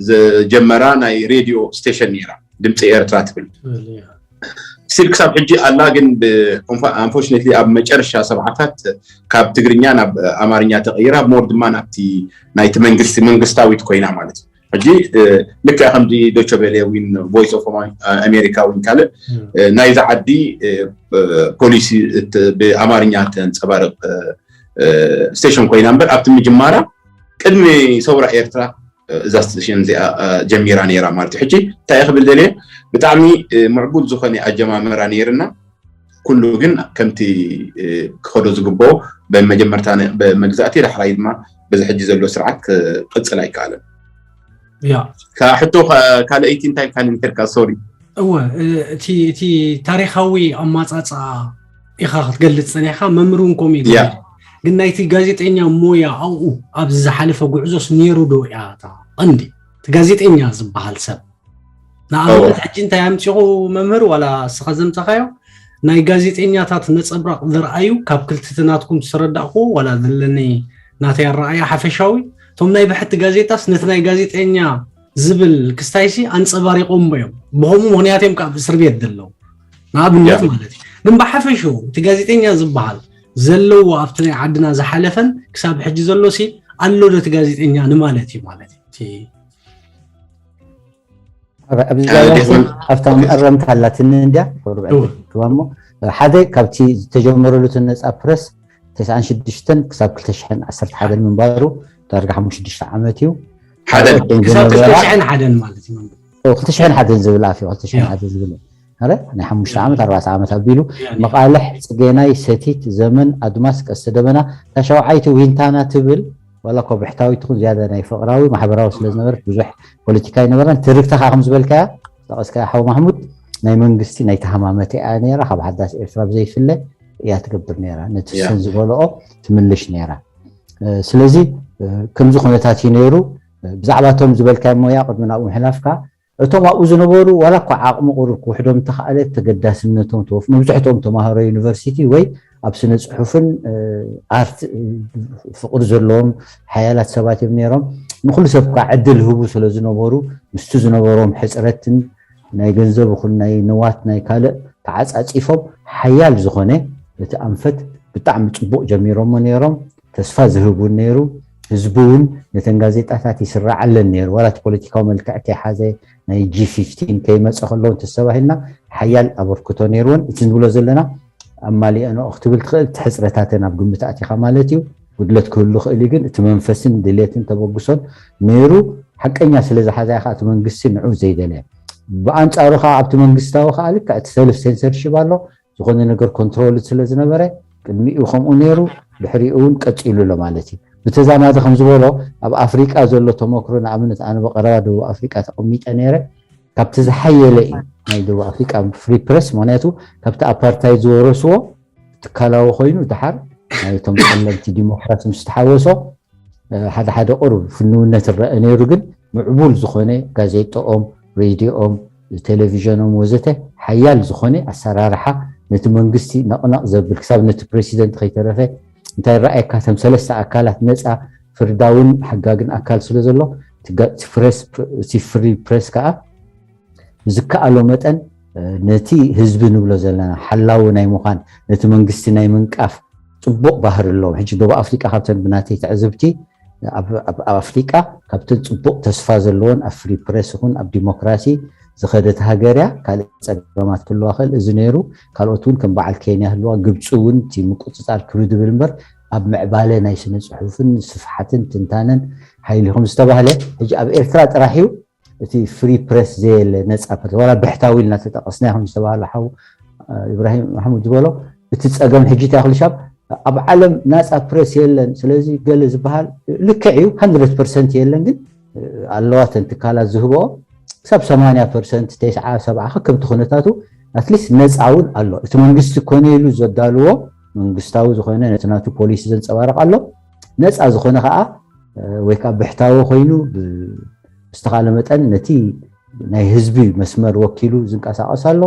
ዘጀመራ ናይ ሬድዮ ስቴሽን ነይራ፣ ድምፂ ኤርትራ ትብል። ስቲል ክሳብ ሕጂ ኣላ፣ ግን ኣንፎርችነትሊ ኣብ መጨረሻ ሰብዓታት ካብ ትግርኛ ናብ ኣማርኛ ተቐይራ፣ ሞር ድማ ናብቲ ናይቲ መንግስቲ መንግስታዊት ኮይና ማለት እዩ። ሕጂ ልክዕ ከምዚ ዶቸ ቬለ ዊን ቮይስ ኦፍ ኣሜሪካ ዊን ካልእ ናይዛ ዓዲ ፖሊሲ ብኣማርኛ ተንፀባርቕ ስቴሽን ኮይና እምበር ኣብቲ ምጅማራ ቅድሚ ሰውራ ኤርትራ እዛ ስቴሽን እዚኣ ጀሚራ ነይራ ማለት እዩ። ሕጂ እንታይ ክብል ደልየ፣ ብጣዕሚ ምዕቡል ዝኾነ ኣጀማመራ ነይርና፣ ኩሉ ግን ከምቲ ክኸዶ ዝግብኦ ብመጀመርታ ብመግዛእቲ ዳሕራይ ድማ በዚ ሕጂ ዘሎ ስርዓት ክቕፅል ኣይከኣለን። ያ እታ ሕቶ ካልኣይቲ እንታይ ካልእ ነርካ? ሶሪ። እወ እቲ እቲ ታሪኻዊ ኣማፃፅኣ ኢኻ ክትገልፅ ፀኒሕካ፣ መምህር እውን ከምኡ እዩ ያ። ገሊፁ። ግን ናይቲ ጋዜጠኛ ሞያ ኣብኡ ኣብዚ ዝሓለፈ ጉዕዞስ ነይሩ ዶ እያ እታ ቀንዲ እቲ ጋዜጠኛ ዝበሃል ሰብ? ንኣብነት ሕጂ እንታይ ኣምፂኹ መምህር ዋላ እስኻ ዘምፀኻዮ ናይ ጋዜጠኛታት ነፀብራቕ ዝረኣዩ ካብ ክልትትናትኩም ዝተረዳእኩ ዋላ ዘለኒ ናተይ ኣረኣያ ሓፈሻዊ እቶም ናይ ብሕቲ ጋዜጣስ ነቲ ናይ ጋዜጠኛ ዝብል ክስታይሲ ኣንፀባሪቖም እዮም። ብኸምኡ ምኽንያት እዮም ካብ እስር ቤት ዘለዉ ንኣብነት ያ። ማለት እዩ። ግን ብሓፈሽኡ እቲ ጋዜጠኛ ዝበሃል ዘለዎ ኣብቲ ናይ ዓድና ዝሓለፈን ክሳብ ሕጂ ዘሎ ሲ ኣሎ ዶ እቲ ጋዜጠኛ ንማለት እዩ ማለት እዩ። እቲ ኣብዚ እ፣ ዛዕባ ዲኹን- ኣብታ መእረምታ ኣላትኒ እንድያ ቁሩብ እወ። ዕድል ክህባ እሞ ሓደ ካብቲ ዝተጀመረሉ እቲ ነፃ ፕረስ ተስዓን ሽዱሽተን ክሳብ ክልተ ሽሕን ዓሰርተ ሓደን ምንባሩ ዳርጋ ሓሙሽተ ሽዱሽተ ዓመት እዩ። ሓደ ካልኦት ክሳብ ዝነበራ- ክልተ ሽሕን ሓደን ማለት እዩ። ኦ፣ ክልተ ሽሕን ሓደን ዝብል ኣፍ ክልተ ሽሕን ሓደን ዝብል ኣረ ናይ ሓሙሽተ ዓመት ኣርባዕተ ዓመት ኣቢሉ ያኒ። መቃልሕ፣ ፅጌናይ፣ ሰቲት፣ ዘመን፣ ኣድማስ፣ ቀስተ ደበና፣ እታ ሸውዓይቲ ዊንታና ትብል ዋላ እኳ ብሕታዊት ትኹን ዝያዳ ናይ ፍቕራዊ ማሕበራዊ ስለ ዝነበረት ብዙሕ ፖለቲካ ኣይነበረን። ትርክታ ከዓ ከም ዝበልካያ ጠቐስካያ ሓው ማሕሙድ ናይ መንግስቲ ናይ ተሃማመተ እያ ነይራ። ካብ ሓዳስ ኤርትራ ብዘይፍለ እያ ትገብር ነይራ። ነቲ ያ። ሰን ዝበልኦ ትምልሽ ነይራ። እ፣ ስለዚ እ፣ ከምዚ ኩነታት እዩ ነይሩ። እ፣ ብዛዕባ እቶም ዝበልካዮ ሞያ ቅድሚ ናብኡ ምሕላፍካ እቶም ኣብኡ ዝነበሩ ዋላ እኳ ዓቕሚ ቁሩብ ክውሕዶም እንተኸኣለ ተገዳስነቶም ተወፍ መብዝሕትኦም ተማሃሮ ዩኒቨርሲቲ ወይ ኣብ ስነ ፅሑፍን እ፣ ኣርት እ፣ ፍቕሪ ዘለዎም ሓያላት ሰባት እዮም ነይሮም። ንኩሉ ሰብ ከዓ ዕድል ህቡ ስለ ዝነበሩ ምስቲ ዝነበሮም ሕፅረትን ናይ ገንዘብ ይኹን ናይ ንዋት ናይ ካልእ ተዓፃፂፎም ሓያል ዝኾነ እቲ ኣንፈት ብጣዕሚ ፅቡቕ ጀሚሮሞ ነይሮም። ተስፋ ዝህብ እውን ነይሩ። ህዝቢ እውን ነተን ጋዜጣታት ይስራዓለን ነይሩ። ዋላ እቲ ፖለቲካዊ መልክዕ ከይሓዘ ናይ ጂ ፊፍቲን ከይመፀ ከለውን ተስተባሂልና ሓያል ኣበርክቶ ነይርወን። እቲ ንብሎ ዘለና ኣማሊአንኦ ክትብል ትኽእል፣ እቲ ሕፅረታተን ኣብ ግምት ኣእቲኻ ማለት እዩ። ጉድለት ክህሉ ይኽእል እዩ፣ ግን እቲ መንፈስን ድሌትን ተበግሶን ነይሩ። ሓቀኛ ስለ ዝሓዛያ ከዓ እቲ መንግስቲ ንዑ ዘይደለየ። ብኣንፃሩ ከዓ ኣብቲ መንግስታዊ ከዓ ልክዕ እቲ ሰልፍ ሴንሰርሺፕ ኣሎ። ዝኾነ ነገር ኮንትሮል ስለ ዝነበረ ቅድሚኡ ከምኡ ነይሩ፣ ድሕሪኡ እውን ቀፂሉ ኣሎ ማለት እዩ። ብተዛማዲ ከም ዝበሎ ኣብ ኣፍሪቃ ዘሎ ተመክሮ ንኣብነት ኣነ ብቀረባ ደቡብ ኣፍሪቃ ተቐሚጠ ነይረ። ካብቲ ዝሓየለ እዩ ናይ ደቡብ ኣፍሪቃ ፍሪ ፕረስ፣ ምክንያቱ ካብቲ ኣፓርታይድ ዝወረስዎ ትካላዊ ኮይኑ ድሓር ናይቶም ጸለምቲ ዲሞክራት ምስ ተሓወሶ ሓደ ሓደ ቁሩብ ፍንውነት ረአ ነይሩ። ግን ምዕቡል ዝኾነ ጋዜጠኦም፣ ሬድዮኦም፣ ቴሌቪዥኖም ወዘተ ሓያል ዝኾነ ኣሰራርሓ ነቲ መንግስቲ ነቕነቕ ዘብል ክሳብ ነቲ ፕሬሲደንት ከይተረፈ እንታይ ረኣየካ እቶም ሰለስተ ኣካላት ነፃ ፍርዳውን ሓጋግን ኣካል ስለ ዘሎ እቲ ፍሪ ፕሬስ ከዓ ብዝከኣሎ መጠን ነቲ ህዝቢ ንብሎ ዘለና ሓላዊ ናይ ምዃን ነቲ መንግስቲ ናይ ምንቃፍ ፅቡቕ ባህሪ ኣለዎም። ሕጂ ደቡብ ኣፍሪቃ ካብተን ብናተይ ትዕዝብቲ ኣብ ኣፍሪቃ ካብተን ፅቡቕ ተስፋ ዘለዎን ኣብ ፍሪ ፕሬስ ይኹን ኣብ ዲሞክራሲ ዝኸደት ሃገር እያ። ካልእ ፀገማት ክህልዋ ክእል እዚ ነይሩ። ካልኦት እውን ከም በዓል ኬንያ ህልዋ፣ ግብፂ እውን እቲ ምቁፅፃር ክብሪ ድብል እምበር ኣብ ምዕባለ ናይ ስነ ፅሑፍን ስፍሓትን ትንታነን ሓይሊ ከም ዝተባህለ ሕጂ ኣብ ኤርትራ ጥራሕ እዩ እቲ ፍሪ ፕሬስ ዘየለ ነፃ ፕሬስ ዋላ ብሕታዊ ኢልና ተጠቀስና ከም ዝተባህለ ሓው ኢብራሂም ማሕሙድ ዝበሎ እቲ ፀገም ሕጂ ታክልሻብ ኣብ ዓለም ናፃ ፕሬስ የለን። ስለዚ ገለ ዝበሃል ልክዕ እዩ፣ ሃንድረድ ፐርሰንት የለን፣ ግን ኣለዋ ተን ትካላት ዝህብኦ ክሳብ ሰማንያ ፐርሰንት ተስዓ ሰብዓ ከከምቲ ኩነታቱ ኣትሊስት ነፃ እውን ኣሎ። እቲ መንግስቲ ኮነ ኢሉ ዘዳልዎ መንግስታዊ ዝኾነ ነቲ ናቱ ፖሊሲ ዘንፀባርቕ ኣሎ። ነፃ ዝኾነ ከዓ ወይ ከዓ ብሕታዊ ኮይኑ ብዝተኻለ መጠን ነቲ ናይ ህዝቢ መስመር ወኪሉ ዝንቀሳቐስ ኣሎ።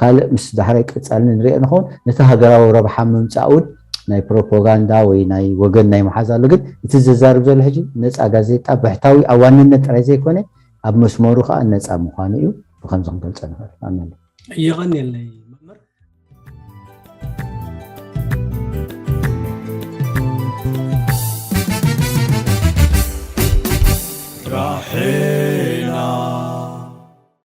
ካልእ ምስ ዳሕራይ ቀፃሊ ንሪኦ ንኸውን ነቲ ሃገራዊ ረብሓ ምምፃእ እውን ናይ ፕሮፓጋንዳ ወይ ናይ ወገን ናይ መሓዝ ኣሎ። ግን እቲ ዘዛርብ ዘሎ ሕጂ ነፃ ጋዜጣ ብሕታዊ ኣብ ዋንነት ጥራይ ዘይኮነ ኣብ መስመሩ ከዓ ነፃ ምዃኑ እዩ። ብከምዚ ክንገልፀ ንኽእል። ኣሜን። የቐንየለይ መምህር። ራሕል